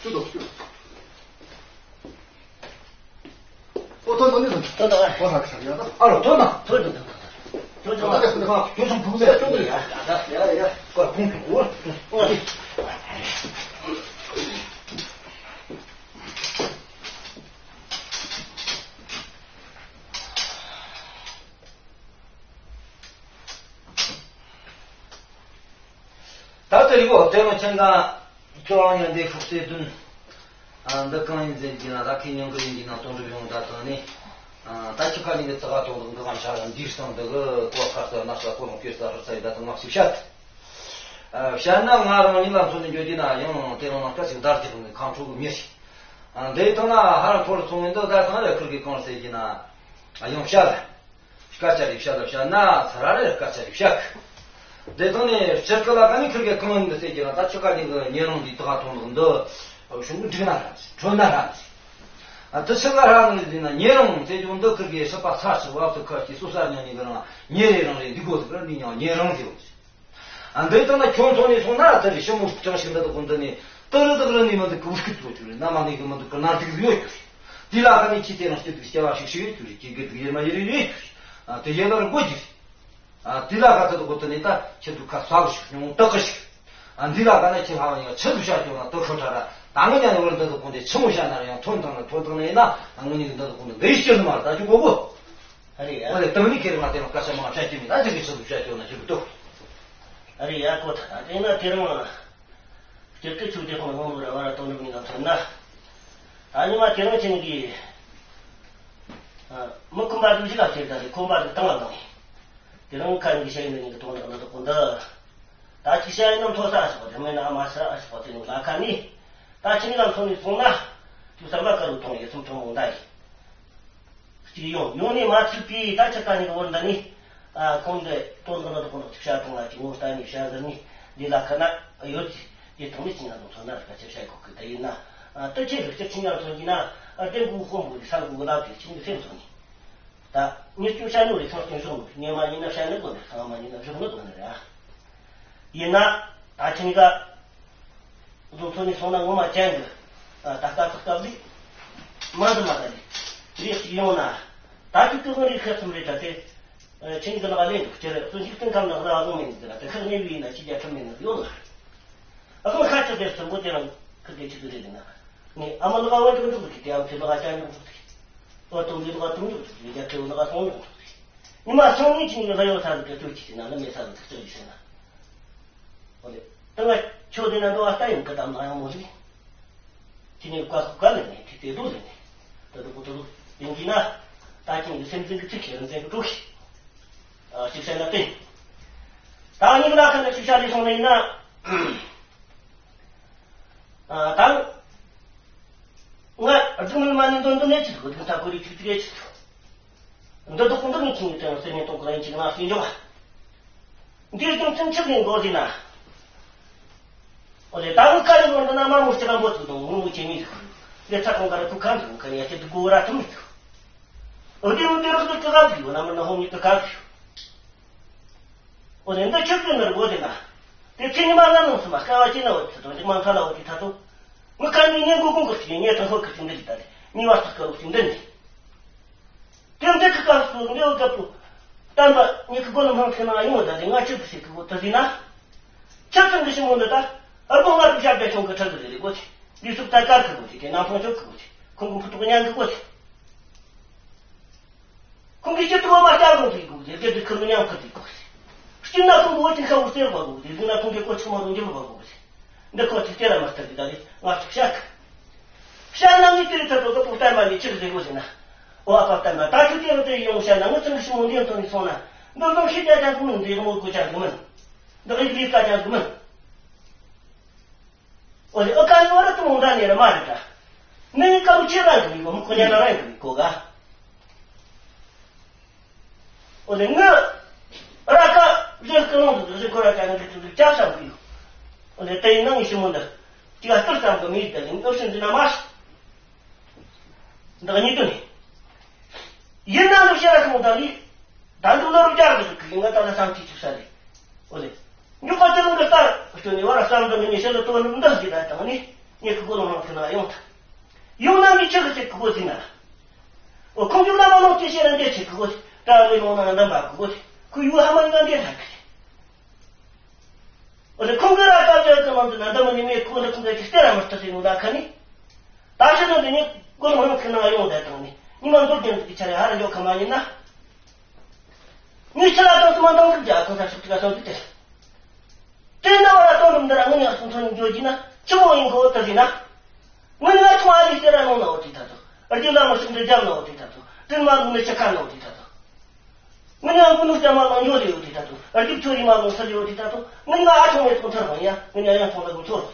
ཤི་ཤི། ཨོ་ཐོན་ཐོན་ནི་ཐོན། ཐོན་ད། ཨོ་ཧ་ཁ་ཡ་ད། ཨ་རོ་ཐོན་ན། ཐོན་ཐོན་ཐོན་ཐོན། ཐོན་ཐོན་ཐོན་ཐོན། ཁྱོད་ཚང་ཕུག་ཟེར་ཐོན་ཐོན། ཡ་ཡ་ཡ། ཀ་ཁོང་ཐུག་གོ། ད་ལྟ་རི་བོ་དེ་རུ་ཆེན་གང་ཁྱོད་རང་ཡང་འདི་ཁུག་སེ་བདུན། ཨ་འདི་གང་ཡིན་ཟེར་གྱི་ན་ད་ཁི་ཉང་གི་ཡིན་གྱི་ན་དོན་གྲུབ་ཡོང་ད་དང་ནི། ཨ་ད་ཁྱི་ཁ་ནི་གི་ཙི་ག་དོང་དུ་འདི་གང་ཆ་ཡང་འདིར་སོང་འདི་གི་གོ་ཁ་ས་ན་ས་གོ་རུང་སྐྱོད་ས་རུ་ས་ཡི་ད་དང་མ་ཞིག་བཤད། ཨ་བཤད་ན་ང་རང་ཉིད་ལ་མཚོན་ནས་འགྱོ་གྱི་ན་ཡང་དེ་རང་ན་སྐད་ཅིག་འདར་གྱི་རུང་གི་ཁམས་ཕྲུག་གི་མི་ཞིག། ཨ་འདི་དང་ན་ཧ་ར་ཐོར་སོང་ངེ་འདི་ད་དང་རེ་ཁུར་གི་གང་ཟེར་གྱི་ན། ཨ་ཡང་བཤད་ལ། སྐད་ཆ་རེ་བཤད་ལ་བཤད་ན་ཚ་ར་རེ་སྐད་ཆ་རེ་བཤད་གི། དེ་དང་ནས་སྤྱིར་ཀ་ལ་ཀ་ནི་ཁིར་གེ་གང་ཡིན་འདི་ཟེར་གྱི་ན་ད་ཆུ་ཁ་ནི་གི་ཉེ་རང་འདི་དགའ་ཐོང་འདི་གཞུང་གི་འགྲིག་ན་ར་འགྲིག་འཕྲོད་ན་ར་འགྲིག་ཨ་དེ་ཆུ་ཁ་ར་ནི་འདི་ན་ཉེ་རང་ཟེར་གྱི་འདི་ཁིར་གེ་སྲིད་པ་ཚ་ཆུ་བབ་ཏུ་ཁ་ཅིག་སོ་ས་ཉ་ནི་གི་རང་ཉེ་རེ་རང་རེ་འདི་གོ་ཐུབ་ར་འདི་ཉ་ཉེ་རང་ཟེར་བ་ཟེར། ཨ་འདི་ལྟ་ན་ཁྱོད་ཚོ་ནས་སོང་ན་དེ་རེ་ཞི་མོ་ཅང་ཞིག་འདི་དག་འདི་ནས་ཏི་རི་དག་རི་ནས་མི་འདུག་གི་འུ་སྐུད་ཚོ་ཆུ་རེ་ན་མ་ནས་གི་མི་འདུག་གི་ན་འདུག་ཡོད་ཆུ་རེ། དེ་ལ་ཁ་ནས་ཁྱི་དེ་རང་སྐྱིད་འདུག་སྐྱ་བ་ཞིག་ཞིག་ཡོད་ཆུ་རེ། ཁྱི་གི་འདུག་ཡེ་མ་ཡེ་རེ་ཡོད་ཆུ་རེ། ཨ་དེ་ཡེ་ལ་རིང་པོ་ཅིག་རེད། ཨ་དེ་ལ་ཁ་ཚ་དག་འདི་ནས་ད་ཁྱི་འདུག་ཁ་ས་བ་ཞིག་ཉུང་དག་གི་ཞིག་ཨ་འདི་ལ་ཁ་ན་ཁྱི་ལྷ་བ་ཡང་ཆུ་འདུག་བྱ་ཆོག་ན་དུ་ཁོ་ཁྲ་ར་ད་ང་ཉ་ནས་བར་འདི་དག་འདི་ཆུ་མོ་བྱ་ན་ར་ཡང་ཐོན་དང་ན་ཐོན་དང་ན་ཡིན་ན་ང་ཉིད་འདི་དག་འདི་འདི་ཡི་སྐྱེ་ནི་མ་རེད། ད་ཅི་གོ་གོ། ཨ་རེད་ཡ། ཨ་རེད། དེ་མིན་ཁྱེད་རང་ང་དེ་རིང་སྐད་ཆ་མང་བཤད་ཀྱི་མེད། ད་ཅི་གི་ཆུ་འདུག་བཤད་ཆོག་ན་ཞུ་གི་འདུག་ཨ་རེད་ཡ། གོ་ཐ་ད་དེ་ན་དེ་རིང་སྤྱིར་སྐད་ཆུ་དེ་ཁོང་ལ་ངོ་བོ་ར་བ་ར་དོན་འགྲུབ་ཉིན་ལ་མཚོན་ན། ད་ཉི་མ་དེ་རིང་ཁྱེད་ཀྱིས་མི་ཁོམ་པ་དུ་ཞིག་ལ་ཁྱེད་ད་རེད། ཁོམ་པ་དུ་བཏང་བ་དང་། དེ་རིང་ཁ་ཉིན་གྱི་ཤ་ཡིན་ནི་གི་དོན་དག་ལ་དོ་གོ་འདི། ད་ཅི་ཤ་ཡིན་ནམ་མཐོ་ས་ཨ་ཞོག་དེ་མིན་ན་ཨ་མ་ས་ཨ་ཞོག་དེ་ནི་ལ་ཁ་ནི། ད་ཁྱེད་ཀྱི་ལ་མཚོན་ནས་སོང་ན། དུ་བསམ་པ་དཀར་རུ་གཏོང་ཡོད་སེམས་ཐོང་མོང་ད་ཡིན། གཅིག་ཡོང་ཡོང་ནས་མ་ཚུགས་པའི་ད་ཆ་ད་ནི་བོར་འདི་ནི། ཨ་ཁོང་གི་དོན་དག་ལ་དོ་དགོང་དག་ཅིག་བྱ་གཏོང་ལ་ཅིག་ངོ་ལྟ་ནས་བྱ་ཟེར་ནི་འདི་ལ་ཁ་ན་ཡོད་ཅིག་དེ་ཐོག་ནས་ཅི་ན་དང་མཚོན་ན་རིག་པ་ཆེ་བྱ་གོ་གི་ད་ཡིན་ན། ཨ་ཏི་ཆེ་རིག་ཆེ་ཆིན་ཡང་མཚོན་གྱི་ན། ཨ་ཏེ་གུ་ཧོང་གུ་རི་ས་གུ་གུ་ལ་དེ་ཆིན་གི་སེམས་སོང་ནི། ད་ཉིད་ཀྱང་བྱ་ནོ་རི་ཚང་སྟོན་སོང་ནོ་ཉེ་མ་ཡིན་ན་བྱ་ནི་དགོས་ནི་ཚང་མ་ཡིན་ན་བཞག་ནི་དགོས་ནི་རེད། ཡིན་ན་ད་ཁྱིམ་ག་བཟོ་ཚོ་ནས་སོང་ན་ངོ་མ་ཅན་གི་ད་ལྟ་ཏག་ཏག་ལི་མ་འདི་མ་ད་ལི་རེ་གཅིག་ཡོང་ན་ད་ཅིག་ཏུ་ངོ་རེ་ཁ་ཚུམ་རེ་ད་དེ་ཁྱིམ་གི་ནག་ལེན་འདུག་ཅེ་རེ་སོ་ཞིག་སྟོན་ཁམ་ནག་ལ་ཨ་ལོང་མེད་འདི་ལ་དེ་ཁག་ཉེ་བའི་ཡིན་ན་ཅི་རྒྱ་ཁྲིམས་མེད་ནི་ཡོད་ལ། ཨ་ཁོ་ཁ་ཆུ་དེ་སུ་མགོ་དེ་རང་ཁུར་དེ་ཆུ་དེ་རེ་ན་ངས་ཨ་མ་ལག་བ་འདུག་འདུག་གི་དེ་ཨམ་ཆི་ལག་ཅན་འདུག་འདུག་དེ་ཨོ་ཏོ་འདི་ལག་ཏུ་འདུག་འདུག་དེ་རྒྱ་ཁེ་བོ་ལག་སོང་འདུག་འདུག་དེ། ཉི་མ་སང་ཉིན་གྱི་ངའི་ལ་ཡོད་ས་རུ་དེ་ལྟོས་ཀྱིས་ཟིན་ན་ལ་མེད་ས་རུ་ཐག་ཆོད་ཀྱིས་ཟིན་ན། ཨོ་ལེ། ད་ང་ཆོ་དེ་ན་འགྲོ་བ་ལྟ་ཡོང་གི་དམ་ལ་ཡང་མོ་ཟིག་ཁྱི་ནས་བཀའ་ཁོ་བཀའ་ལེན་ནས་དེ་དེ་དུ་ལེན་ནས་ད་དུ་གུ་དུ་ལུ་ཡིན་གྱི་ན། ད་ཁྱི་ནས་སེམས་ཅན་གྱི་ཚིག་ཁྱེད་རང་ཅན་གྱི་འགྲོ་ཤི། ཨ་ཅིག་བཤད་ན་བསྟན། ད་ཉིན་ལ་ཁ་ན་ཅིག་བཤད་ལས་སོང་ནས་ཡིན་ན། ཨ་ད་ང་རྫུན་མ་ནི་འདོན་འདོན་ནས་ཅི་ཐུབ་དུས་ད་ཁོ་རིག་ཅིག་ཅིག་ཅི་ཐུབ། འདི་དག་ཁོང་འདི་ནི་ཁྱིམ་གྱི་དོན་སེམས་ཉིད་སྟོང་གི་རང་ཅིག་ནང་ཞིག་འཇོག་པ། འདིར་ཀྱང་ཚིམ་ཆུ་ལེན་དགོས་ཟིན་ན། འོ་ལེ་ད་ངུ་ཀ་རི་ལོ་འདི་ན་མ་མོ་སྤྱི་ལ་འབོད་ཚུགས་དང་ངུ་ངུ་ཆེ་མི་ཟིག་ལེ་ཚ་ཁོང་ཀ་ར་ཁུ་ཁ་འདུག་ཁ་ཡ་ཁྱེད་དུ་དགོས་ར་ཐུམ་མི་ཐུབ། འོ་དེ་ངུ་དེ་རུ་ཟིག་ཀི་ག་བཞུ་ན་མི་ན་ཧོ་མི་ཀི་ག་བཞུ། འོ་ནི་འདི་ཁྱོད་ཀྱི་ནོར་བོ་དེ་ན། དེ་ཚེ་ཉི་མ་ལ་ནང་སུ་མ་དཀའ་བ་ཅི་ན་འོ་ཚེ་དང་ཅིག་མང་ཚ་ལ་འོ་དེ་ཐ་ཚོ། མི་ཁ་ནི་ཉན་གོ་གོང་གི་ཚིག་ཉན་དང་ཧོ་ཁི་ཚིག་འདི་ལི་ད་དེ་ཉི་མ་ཚིག་ཀ་འོ་ཚིག་འདི་ནི། དེ་འདི་ཁི་ཀ་སུ་འདི་འོ་ག་པུ། བསྟན་པ་ཉི་ཁི་གོ་ལ་མང་ཚེ་ན་ཡོང་བ་ད་དེ་ང་ཁྱོད་དུ་ཤེས་ཁི་གོ་ད་ཟིན་ན། ཁྱོད་ཚང་གི་ཞི་མོ་འདི་ད། ཨ་བོ་ང་དུ་ཞབས་རྒྱ་ཆུང་གི་ཁྲག་གི་རེ་རེ་གོ་ཚེ། འདི་སུ་ད་དཀར་ཁི་གོ་ཚེ་དེ་ནང་ཕང་ཆོག་ཁི་གོ་ཚེ། ཁོང་གི་ཕུ་ཐུག་ཉན་གི་གོ་ཚེ། ཁོང་གིས་ཅི་ཐུབ་མ་བསྐྱལ་རུང་དེ་དགོས་ཟེར་གྱི་འདི་ཁུར་མི་ཉམས་ཁུར་དེ་དགོས་ཟེར། སྐྱིད་ན་ཁོང་གི་འོ་ཅིག་ཤ་བོ་སྟེར་བ་དགོས་ཟེར་གཟིགས་ན་ཁོང་གི་གོ་ཆི་མ་རུང་འགྱུར་བ་དགོས་ཟེར། འདི་ཁོ་ཚིག་སྟེར་མ་སྟེར་གི་ད་རེད་ང་ཚོ་བཤད་གི། བཤད་ན་ངས་དེ་རིང་ཐར་ཏོ་གི་པོ་བསྟན་པ་འདི་ཕྱིར་ཟེར་དགོས་ཟེར་ན། འོ་ཨ་ཕ་བསྟན་པ་ད་ཁྱོད་དེ་རུ་དེ་ཡོང་བཤད་ན་ངི་ཚང་གི་ཞི་མོ་འདི་ཐོན་ནས་སོང་ན་འདི་ཚོ་ཤི་རྒྱ་ཅན་ཁོང་ནི་འདི་རི་མོ་དགོས་ཅན་གི་མིན། འདི་གི་ལས་ཀ་ཅང་གི་མིན། འོ་ལེ་ཨ་ཀ་ནི་བ་ར་ཏུ་མོ་འདྲ་ནི་ར་མ་རེད་ད། ནི་ནི་ཀ་བུ་ཆེ་ར་གི་མི་གོ་མི་ཁོ་ཉ་ན་ར་གི་མི་གོ་ག་འོ་ལེ་ངི་ར་ཀ་རེ་སྐུ་ལུང་དུ་རེ་ཁོ་ར་ཀ་ནི་གི་ཏུ་ཅག་ཤམ་གི་ཡོད། འོ་ལེ་དེ་ཡིན་ན་ངི་ཞི་མོ་འདི་ཅི་ག་སྟུར་ཙམ་གི་མི་ཡིད་ད་ལེ་ངི་ཨོ་ཤིན་འདི་ན་མ་ཤི། འདི་གཉིས་དོན་ནི། ཡིན་ན་ནི་བཤད་ར་སོང་ད་ལི། ད་འདུག་ལོ་རུ་རྒྱག་གི་གི་ང་ད་ལ་སང་ཅི་ཅིག་ས་ལེ། འོ་ལེ། མྱུ་ག་ཅི་ལུང་གི་ལྟར་སྐྱོ་ནི་བ་ར་བསམ་འདི་ངི་ཉི་ཤེ་ལ་ཏོ་ནི་འདི་ཟི་ད་དང་ནི་ངེ་གི་གོ་ལོ་མང་གི་ན་ཡོང་ད། ཡོང་ན་མི་ཆེ་གི་ཚེ་གི་གོ་ཟི་ན། འོ་ཁོང་ཅུ་ལ་མ་ལོ་ཅི་ཤེ་ན་འདི་ཆེ་གི་གོ་ཟི་ད་ནི་ལོང་ན་འདམ་པ་གི་གོ་ཟི་ཁུ་ཡུ་ཧ་མ་ན་འདི་ཐ་གི་ཟི། འོ་ལེ་ཁོང་གི་ར་ཀ་ཅོ་ཙམ་མང་དུ་ན་འདམ་ནི་མེ་ཁོ་ནི་ཁོང་གི་ཅི་སྟེ་ར་མ་ལྟ་ཟི་ནོ་ད་ཁ་ནི། ད་ཕྱི་དྲོ་འདི་ཉིད་སྒོར་མང་ཁི་ནང་ཡོང་བསྡད་དང་ནི་ཉི་མ་མདོར་རྒྱང་གི་ཆ་རེ་ཧ་ར་འཇོག་ཁ་མ་ཉིན་ན། ངས་ཕྱི་ལ་དང་སུ་མ་དང་ཐུག་རྒྱ་གང་ས་ཤུགས་ཏིག་ག་སོང་དུས་དེ། དེ་ན་བ་ར་དོན་རུམ་འདི་ར་ངུ་ཉག་སུ་མཐོན་འགྱོ་གྱི་ན་ཆི་མོ་ཡིན་གོ་ད་ཟིན་ན། ངུ་ཉག་ཐུང་ཨ་ལི་སེ་ར་ནོ་ན་འོ་དེ་ད་དོ། རྒྱུ་ལ་མ་ཤུགས་འདི་རྒྱབ་ན་འོ་དེ་ད་དོ། དྲིན་མ་ལུག་ནི་ཤི་ཁ་ན་འོ་དེ་ད་དོ། ངུ་ཉག་ཀུ་ནུ་ལྕམ་མ་ལང་འགྱོ་ལེ་འོ་དེ་ད་དོ། རྒྱུ་ཆོ་རི་མ་ལོང་ས་ལེ་འོ་དེ་ད་དོ། ངུ་ཉག་ཨ་ཆུང་མེ་ཐོང་ཐར་བ་ཡ་ངུ་ཉག་ཡང་ཐོང་ལ་གུ་ཚོར།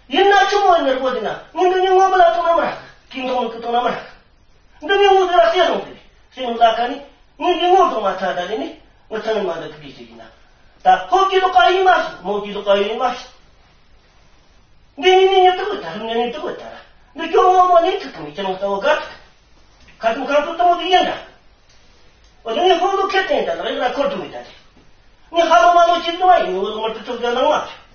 ཡིན་ན་ཆུ་མོ་ནི་རྒོ་དེ་ན་ངུ་འདི་ནི་ངོ་མ་ལ་ཐོང་ན་མ་ར་ཀིན་ཐོང་ནི་ཀི་ཐོང་ན་མ་ར། འདི་ནི་ངོ་དེ་ར་སེ་རོང་དེ་སེ་ནུ་ལ་ཁ་ནི་ངུ་འདི་ངོ་ཐོང་མ་ཐ་ད་ལེ་ནི་ངུ་ཚང་མ་འདི་གི་དེ་ཡིན་ན། ད་ཧོབ་ཀྱི་ལོ་ཀ་ཡིན་མ་སོང་མོ་གི་ལོ་ཀ་ཡིན་མ་སོང་། འདི་ནི་ནི་ཉི་ཏི་བུ་ད་རུང་ནི་ནི་ཏི་བུ་ད་ར། འདི་སྐྱོ་མོ་མོ་ནི་ཐུག་གི་མི་ཅི་ནང་ལྟ་བུ་ག་ཐུག་ཁ་ཐུག་ཁ་ཐུག་ཏི་མོ་དེ་ཡིན་ད། འོ་དེ་ནི་ཧོ་ལོ་ཁེ་ཏེན་ད་ལ་ཡིན་ན་ཁོར་དུ་མི་ད་དེ། ནི་ཧ་ལོ་མ་ལོ་ཅི་ཏི་མ་ཡིན་ནི་འོ་ལོ་མ་ཏི་ཐུག་གི་ནང་མ་ཐུག་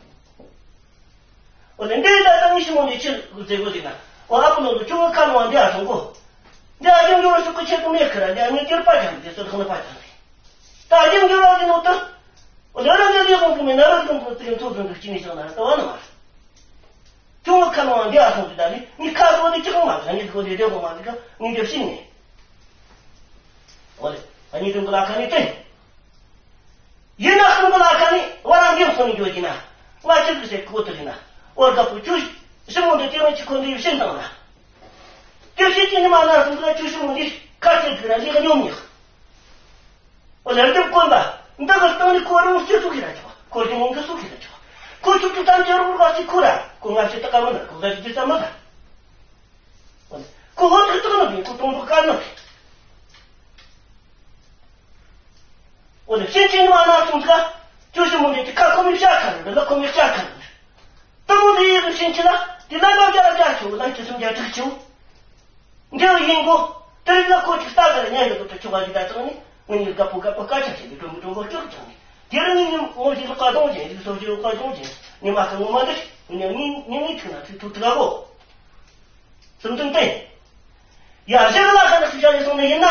འོ་དེ་འདི་ད་ད་ནི་ཤི་མོ་ནི་ཆི་ཟེ་གོ་དེ་ན། འོ་ཨ་ཕོ་ལོ་ལོ་ཅུང་ཁ་ལོ་འདི་ཨ་སོང་གོ། འདི་ཨ་ཡོང་ཡོང་ཤུགས་ཀྱི་ཆེད་དུ་མེད་ཁི་ར་འདི་ཨ་ནི་ཀིར་པ་ཅང་དེ་སོ་ཐོག་ནི་པ་ཅང་དེ། ད་ཡང་འགྱུར་བ་ཡིན་ནོ་ད། འོ་ལེ་རང་གི་ལས་དབང་གི་མི་ན་ར་གི་དང་གི་ཚིག་ཚོགས་ཚོགས་འདུ་སྐྱིད་ནས་བཞག་ན་ལྟ་བ་ནི་མ་རེད། ཁྱོད་ངི་ཁ་ནང་འདི་ཨ་སོང་གི་ད་ནི་ངི་ཁ་སོ་ནི་ཅི་གང་མ་རེད་ངི་གི་གོ་ལས་དེ་གོ་མ་རེད་ག་ངི་འདི་ཤིན་ནས། འོ་ལེ་ཨ་ནི་དུང་གི་ལ་ཁ་ནི་བསྟན། ཡིན་ན་གསུམ་གི་ལ་ཁ་ནི་བ་རང་འདི་སོང་ནི་འགྱོ་གི་ན་ང་ཅི་གི་ཟེར་གི་གོ་ཐུ་རི་ན་འོར་ག་པུ་ཆུ་ཞི་མོ་འདི་དེ་རང་ཅི་ཁོ་འདི་ཡུལ་ཤིན་དང་ན། དེ་ཤི་ཅི་ནི་མ་ན་གསུམ་གི་ཆུ་ཞི་མོ་འདི་ཁ་ཅི་གི་ན་ལི་ག་ཉོམ་ཉི། འོ་ལེ་འདི་དཀོན་པ། འདི་གི་སྟེང་ནས་ཁོ་རང་སུ་སུ་གི་ར་ཆོག་ཁོ་རྒྱུ་མང་གི་སུ་གི་ར་ཆོག་ཁོ་ཆུ་ཆུ་ཙམ་གྱི་རོགས་རོགས་ཅིག་ཁོ་ར་ཁོ་ང་ཞིག་ཏག་ཀ་མི་ལ་ཁོ་ཟ་ཅིག་ཅི་ཙམ་མི་ལ། འོ་ལེ་ཁོ་ཧོ་ཏག་ཏག་ནི་མིན་ཁོ་གཏོང་འདུག་དཀར་ནི་རེད། འོ་ལེ་ཤིན་ཅིན་མ་ན་སུམ་ཚ་ཅུ་ཞི་མོ་འདི་ཁ་ཁོ་མི་ཤ་ཁ་རེད་ལ་ཁོ་མི་ཤ་ཁ་རེད། ཏི་མོ་འདི་ཡི་གི་ཤིན་ཅི་ལ་འདི་ལ་ལ་རྒྱ་རྒྱ་ཆུ་ལ་ཅི་སུམ་རྒྱ་དྲུག་ཆུ། འདི་ཡིན་གོ། དེ་རིང་ལ་ཁོ་ཅིག་ལྟ་ག་ལ་ཉལ་ཡོད་དུ་ཆུ་བ་ཞིག་ད་ཙང་ནི་ངུ་གཉིས་དགའ་པོ་དགའ་པོ་སྐད་ཆ་བཤད་ནས་གྲོང་གི་གྲོང་པོ་སྐྱོར་ཙང་ནི་དེ་རིང་ངུ་གཉིས་ངོ་ཞིག་ལོ་ཀ་གདོང་ཅན་ཞིག་སོ་ཞིག་ལོ་ཀ་གདོང་ཅན་ངས་མ་ཁ་ངོ་མ་འདི་ངུ་གཉིས་ངུ་གཉིས་ངུ་གཉིས་ཐུག་ན་ཐུག་ཐུག་ཐུག་ག་གོ། སུམ་སྟོན་ཏེ། ཡ་གཞི་ལ་ཁ་ན་ཤི་བྱ་ནས་སོང་ནི་ཡིན་ན།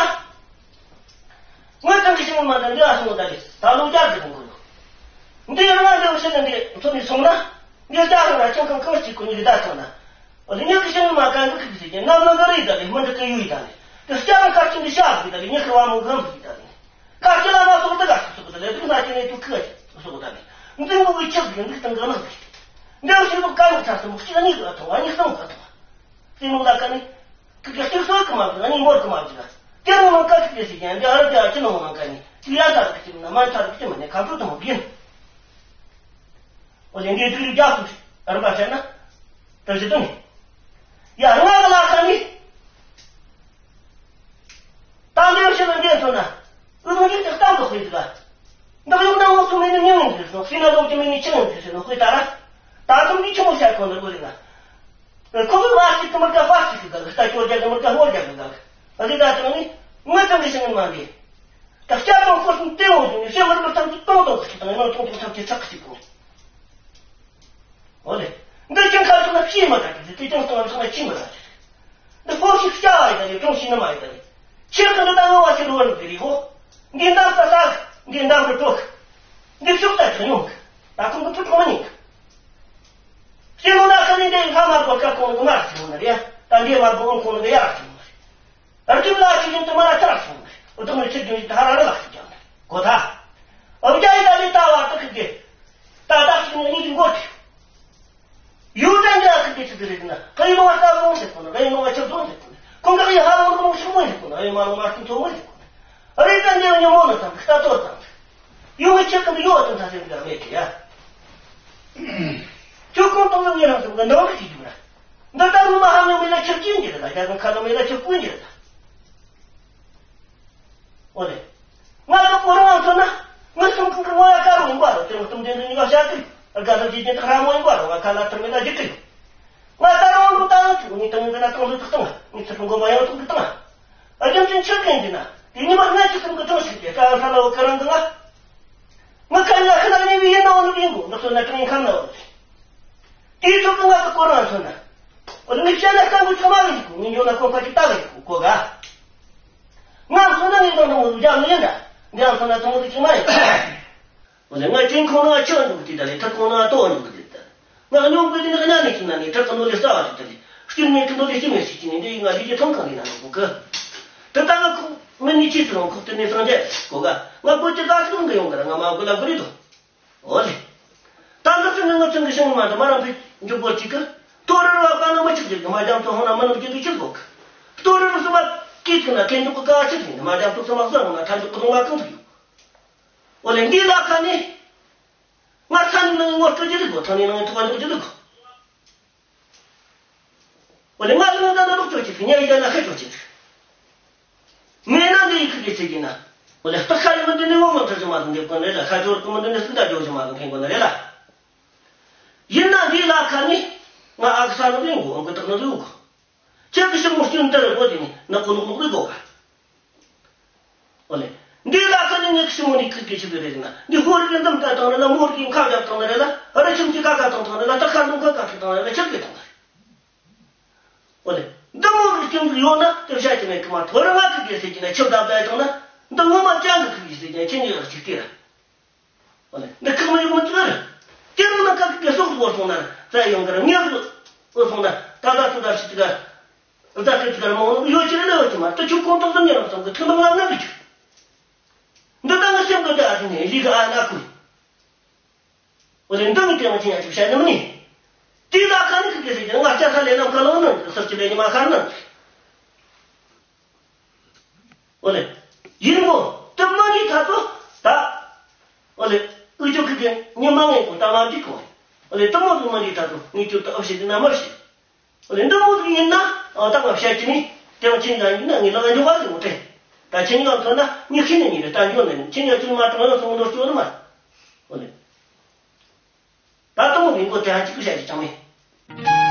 ངོས་ཙམ་གྱི་ཤི་ངོ་མ་དང་འདི་ཨ་སོང་ད་ལི་ད་ལོ་རྒྱག་གི་དང་གོ་ལོ། འདི་ཡང་ང་འདི་བཤད་ན་འདི་ཚོ་ནས་སོང་ན། འདི་རྒྱག་རང་ལ་ཁྱོད་གང་གང་ཞིག་གོ་ནི་རི་ད་ཐོང་ན། འོ་དེ་ཉག་གི་ཤིང་མ་གང་གི་ཁུག་ཟེར་གྱི་ནམ་ལ་ག་རེ་ཡི་ད་ལེ་མི་འདི་ཀི་ཡུ་ཡི་ད་ལེ། དེ་སྐྱ་རང་ཁ་ཆུང་གི་ཤ་གི་ད་ལེ་ཉག་གི་བ་མོ་གང་གི་ད་ལེ། ཁ་ཆུ་ལ་མ་སོགས་དེ་ག་སོགས་ད་ལེ་དུག་ན་ཆུ་ནས་དུག་ཁི་ག་སོགས་ད་ལེ། འཛིན་པོ་གི་ཆག་གི་འདུག་སྟངས་ག་ནག་གི། འདི་ཤིང་ལུག་ག་ནག་ཚ་སོ་མོ་གཅིག་གཉིས་གི་ཐོང་བ་གཉིས་སྟོང་གི་ཐོང་བ། དེ་མོ་ལ་ཀ་ནི། ཁི་གི་གཅིག་སོགས་གི་མ་གི་གཉིས་མོར་གི་མ་གི་ལ། དེ་མོ་ནང་ཀ་གཅིག་དེ་ཞིག་ཡང་འདི་ཨ་ར་དེ་ཨ་ཅི་ནང་མང་ཀ་ནི་གཅིག་ཡ་ཐག་གི་གཅིག་ན་མ་ཐག་གི་གཅིག་མ་ནི་ཁ་ཚུགས་དང་མོ་གི་ཡིན། འོ་ལེ་འདི་དུག་རྒྱག་ཐུབ་ཨ་རུ་པ་བྱས་ན། ད་ཞི་དུ་ནི། ཡ་ང་གི་ལ་ཁ་ནི། ད་འདི་ཡོ་ཤི་ལ་འདི་ཐོན་ན། ཨུ་ཚང་གི་ཏག་ཏག་ཏུ་ཁོས་ཟིག་ལ། འདི་ཡོང་ན་འོ་སུ་མེད་ནི་མྱིང་ཡིན་ཟེར་སོང་ཤི་ན་ལོག་གི་མེད་ནི་ཆིང་ཡིན་ཟེར་ནོ་ཁོས་ད་ར། ད་དུང་འདི་ཆི་མོ་བཤད་ཁོ་ན་དགོས་རེད་ན། ཁོ་གི་བ་གཅིག་གི་མི་དགའ་བ་གཅིག་གི་དགའ་གི་ལྟ་སྐྱོར་རྒྱག་གི་མི་དགའ་ཧོར་རྒྱག་གི་དགའ་གི། ཨ་ལི་ད་དུང་ནི་ངོས་ཙམ་གི་ཤི་ངན་མ་འདི། ད་སྐྱ་དང་ཁོ་སུམ་ཏེ་འོང་དུས་ནི་ཤི་མི་རུ་ཐམས་ཅད་གཏོང་གཏོང་གི་ཅིག་དང་ཡང་ན་གཏོང་གཏོང་ཐམས་ཅད་ཚག་གི་ཅིག་གོ། འོ་ལེ། འདི་ཅང་ཁ་ཐུག་ན་ཕྱིས་མ་ད་གི་དེ་ཅང་གཏོང་ན་ཕྱིས་མ་ད་གི། འདི་ཕོ་ཞིག་སྐྱ་བ་ཡི་ད་ལེ་གྲོང་ཞིག་ནི་མ་ཡི་ད་ལེ། ཁྱེད་ཀྱི་འདི་ད་ངོ་བ་ཞིག་ལོ་བར་འདི་རིག་གོ། འདི་འདམ་ས་ས་གི་འདི་འདམ་རུ་གྲོག་གི། འདི་ཤུགས་ད་ཆ་ཉུང་གི། ད་ཁོང་གི་ཕུ་ཐོག་མ་ཉིང་གི། ཤེས་ལོ་ན་ཁ་ནི་འདི་ལྷ་མ་གོ་ཁ་ཁོང་གི་མ་ཞིག་ཡོང་ན་རེ། ད་འདི་མ་གོ་ཨང་ཁོང་གི་ཡ་ཞིག་ཡོང་ན་རེ། རྒྱུ་ལ་ཅི་ཡིན་དུ་མ་ར་ཚར་སོང་། འོ་དོ་ངོས་ཚེ་རྒྱུན་ཞིག་ད་ར་ར་ལ་ཞིག་ཀྱང་གོ་ཐ། འོ་རྒྱ་ཡི་ད་ནི་ད་བར་དུ་ཁི་གེ། ད་ད་ཞིག་ནི་གཉིས་ཀྱི་མགོ་ཐུག་ཡུལ་ད་འདི་ཨ་ཁི་གེ་ཆི་ཟིག་རེད་ན་ཨེ་ཡི་མོ་བ་ལྟ་མོ་ཟེར་གོ་ན་ཨེ་ཡི་མོ་བ་ཆབ་རྫོང་ཟེར་གོ་ན་ཁོང་ག་ཨེ་ཧ་ལོ་ནི་མོ་ཤུག་མོ་ཟེར་གོ་ན་ཨེ་ཡི་མ་ལོ་མ་སྟིང་ཚོ་མོ་ཟེར་གོ་ན་ཨ་རེ་ད་འདི་ཨེ་ཉི་མོ་ནི་ཙམ་ཁི་ལྟ་ཏོ་ཙམ། ཡོང་མི་ཁྱེད་ཀྱི་ཡོད་དང་ཐ་སེམས་ཀྱི་མེད་ཀྱི་ཡ། ཁྱོད་ཁོང་སྟོང་ལ་ངེད་རང་ཚོ་གི་ནང་གི་ཞིག་ཡོད་ར། འདི་ལྟར་ངོ་མ་ཧ་ལམ་མེད་ན་ཁྱེད་ཀྱིས་འགྱུར་ལ་རྒྱ་གང་ཁ་ལ་མེད་ན་ཁྱེད་ཀྱིས་འགྱུར་ལ། འོ་ལེ། ང་ཚོ་ཁོ་རང་ཚོ་ན་ངའི་སེམས་ཁོང་གི་ངོ་ཡ་དཀར་རོ་ཡིན་པ་རོ། དེ་ང་སྟོང་དེ་འདི་གཉིས་ཀ་བཤད་དུས་དགའ་ས་ཇི་བཞིན་དུ་ཧྲ་མོ་ཡིན་པ་རོ། ང་ཁ་ལ་ཐུར་མེད་ན་ཞིག་གི་ཡོད། ང་ད་རང་ལོ་ད་ཡང་ཚུགས་ངའི་ཏང་ཡོན་ན་ཏང་ལོ་ཚུགས་ཏང་ངའི་ཚུར་མགོ་མ་ཡང་ཚུགས་ཀྱི་ཏང་། ཨ་རྒྱུ་མཚན་ཆི་གན་འདི་ན་དེ་ཉི་མ་སྔ་ཕྱི་གསུམ་གྱི་ཏང་ཞིག་དེ་ཀ་ས་ལ་འོ་ཀ་རང་གི་ང་། ང་ཁ་ང་ཁ་ན་ནི་ཡིན་ན་འོ་ནི་ཡིན་གོ། ང་སོ་ན་ཀ་ཡིན་ཁམ་ན་འོ་ནི། དེའི་ཚོགས་ཀྱི་ང་གི་སྐོར་རང་སོ་ན། འོ་ནི་མི་བཤད་ན་སྐམ་པོ་ཚང་མ་ཡིན་གོ། ངའི་ཉོ་ན་ཁོང་ཁ་ཅིག་ལྟ་གི་ཡིན་གོ་གོ་ག། ང་སོ་ན་ངའི་ནང་དུ་ངོ་རྒྱག་མི་ཡིན་ད། འདི་ཡང་སོ་ན་ཚང་མ་དེ་ཅིག་མ་ཡིན། འོ་ལེ། ང་ཅིང་ཁོང་ན་ཆགས་འདུག་དེ་ད་ལེ་ཐ་ཁོང་ན་ལྟོ་འདུག་དེ་ད། ང་སྙོམས་གི་དེ་ནི་གཉའ་ནས་ཁྱིམ་ན་ནས་ཁྲག་གི་ནོ་ལེ་ས་བ་དེ་ད་ལེ་སྐྱུར་མེད་ཀི་ནོ་ལེ་སྐྱི་མེད་ཞིག་ཅི་ནས་འདི་ཡིག་ང་ལི་ཀྱི་ཐང་ཁང་གི་ན་ནོ་གོ་གི། དེ་ད་ང་ཁོ་མི་ནི་ཆི་ཚི་རང་ཁོག་དེ་ནས་སངས་རྒྱས་གོ་ག། ང་པོ་ཅི་ག་ཁྱི་ལུང་གི་ཡོང་གི་ར་ང་མ་གོ་ལ་གོ་རི་དོ། འོ་ལེ། ད་ང་ཚོ་ནི་ང་ཚོ་གི་ཤིང་མ་དུ་མ་རང་ཕི་འཇུག་པོ་ཅིག་གི། ལྟོ་རི་རུ་བ་པ་ན་མ་ཅིག་ཅིག་གི་མ་རྒྱང་ཚོ་ཧོ་ན་མ་ནུ་ཅིག་གི་ཅིག་གོ་གི། ལྟོ་རི་རུ་སུ་མ་ཀི་ཅིག་ན་ཁེན་འཇུག་གི་ག་ཅིག་ཅིག་མ་རྒྱང་ཚོ་སུ་མ་སུ་ཧོ་ན་ཐ་འཇུག་གི་དུང་མ་གང་ཐུག་ཡོད། འོ་ལེ། འདི་ལ་ཁ་ནི། ང་ས་ནི་ནང་ངོ་སྤྲོད་ཀྱི་འདུག་གོ། ཐང་ནི་ནང་ཐུག་པ་འཇོག་གི་འདུག་གོ། འོ་ལེ། ང་ལ་ང་ད་ན་ལོག་ཅོག་ཅིག་ཉ་ཡི་ད་ན་ཤ་ཅོག་ཅིག་མེད་ན་འདི་ཡི་ཁུ་གི་ཚེ་གི་ན། འོ་ལེ། སྟག་ཤ་ཡི་མི་འདི་ནི་ངོ་མ་ཐུར་ཅི་མ་དང་འདེབས་གོ་ནི་རེད་ལ། ཤ་ཅོར་གོ་མི་འདི་ནི་སུ་ད་ཅོག་ཅི་མ་དང་ཁེན་གོ་ནི་རེད་ལ། ཡིན་ན་འདི་ལ་ཁ་ནི། ང་ཨ་ཁུ་ས་ནོ་རིང་གོ་ཨང་ཀི་སྟག་ནོ་རིང་གོ། ཁྱེད་ཀྱི་ཞི་མོ་སྐྱོན་ལྟར་རེ་བོ་དེ་ནི་ནག་པོ་ལོག་ལོག་རེ་གོ་ག། འོ་ལེ། འདི་ལ་ཁ་ནི་ངེད་ཀྱི་ཞི་མོ་ནི་ཁུར་གི་ཆུ་བེ་རེ་ཟིན་ན། འདི་ཧོར་གི་འདམ་ཀ་བཏང་རེ་ལ། མོར་གི་ཁ་བརྒྱབ་བཏང་རེ་ལ། ཨ་ར་ཁྱིམ་གྱི་ཀ་ཁ་བཏང་བཏང་རེ་ལ། ད་ཁ་ལུང་ཁ་ཁ་ཁ་བཏང་རེ་ལ། ཆབ་གི་བཏང་རེ། འོ་ལེ། འདི་མོ་གི་སྐྱོན་གི་ཡོད་ན་དེ་བཤད་ཀྱི་མེད་གི་མ། ཐོ་རེ་ང་ཁུར་གི་ཟེར་གྱི་ན་ཆབ་བརྡབ་བརྡབ་བཏང་ན། འདི་ངོ་མ་ཅང་གི་ཁུར་གི་ཟེར་གྱི་ན་ཁྱེད་ཉིད་ལ་ཅིག་ལྟོས་ར། འོ་ལེ། འདི་ཁག་མ་ཡོང་མི་ཚུལ། དེ་རུ་ན་ཁག་གི་སོགས་སུ་བོར་སོང་ན་རྩ་ཡོང་གི་ར། ངེས་སུ་བོར་སོང་ན་ད་ད་སུ་ད་ཞིག་ཅིག་ག་རྩ་ཁ་ཅིག་ག་ར་མ་འོང་ཡོད་ཅི་རེད་ལ་ཡོད་ཅི་མ། ད་ཁྱོད་ཁོང་ཏོག་ཙམ་ཉན་རོགས་ཙམ་གི་ཐུན་མོང་ལ་ངང་གི་ཁྱོད། འདི་ད་ང་སེམས་གི་ད་ཨ་ཅི་ནས་ལི་ག་ཨ་ན་ཁུ། འོ་ལེ། འདི་ངི་དེ་ང་ཅི་ཡ་ཅིག་བཤད་ནི་མི་ནི། དེ་ད་ཁ་ནི་ཁི་གེ་ཟེར་གྱི་ང་སྐྱ་ས་ལས་ནམ་ཁ་ལོང་ནི་སར་གྱི་ལས་ཉི་མ་ཁར་ནི། འོ་ལེ། ཡིན་གོ། དེ་མ་ནི་ད་ཚོ་ད། འོ་ལེ། འུ་ཅོ་ཁི་གེ་ཉི་མ་ངན་གོ་ད་མ་འདི་གོ། འོ་ལེ། དེ་མོ་དུ་མ་ནི་ད་ཚོ་ངི་ཅོ་ད་ཨོ་ཤེ་དེ་ན་མར་ཤེ། འོ་ལེ། འདི་མོ་དུ་ཡིན་ན་ཨོ་ད་ང་བཤད་ཀྱི་ནི་དེ་བ་ཅི་འདྲ་ཡིན་ན་ངི་ལ་ང་འཇོག་པ་ཟེར་གོ་དྲན། ད་ཁྱེད་ཉིད་ལ་མཚོན་ན་ངི་ཁྱི་ནི་ཉིད་ལ་ལྟ་འཇོག་ནི་ཁྱེད་ཉིད་ཚུལ་མ་དྲང་ཡང་སོང་འདོར་སྐྱོ་ནི་མ། འོ་ལེ། ད་དེ་མོ་ཡིན་གོ་དེ་ཧ་ཅིག་གི་བཤད་ཀྱི་ཅང་མེད།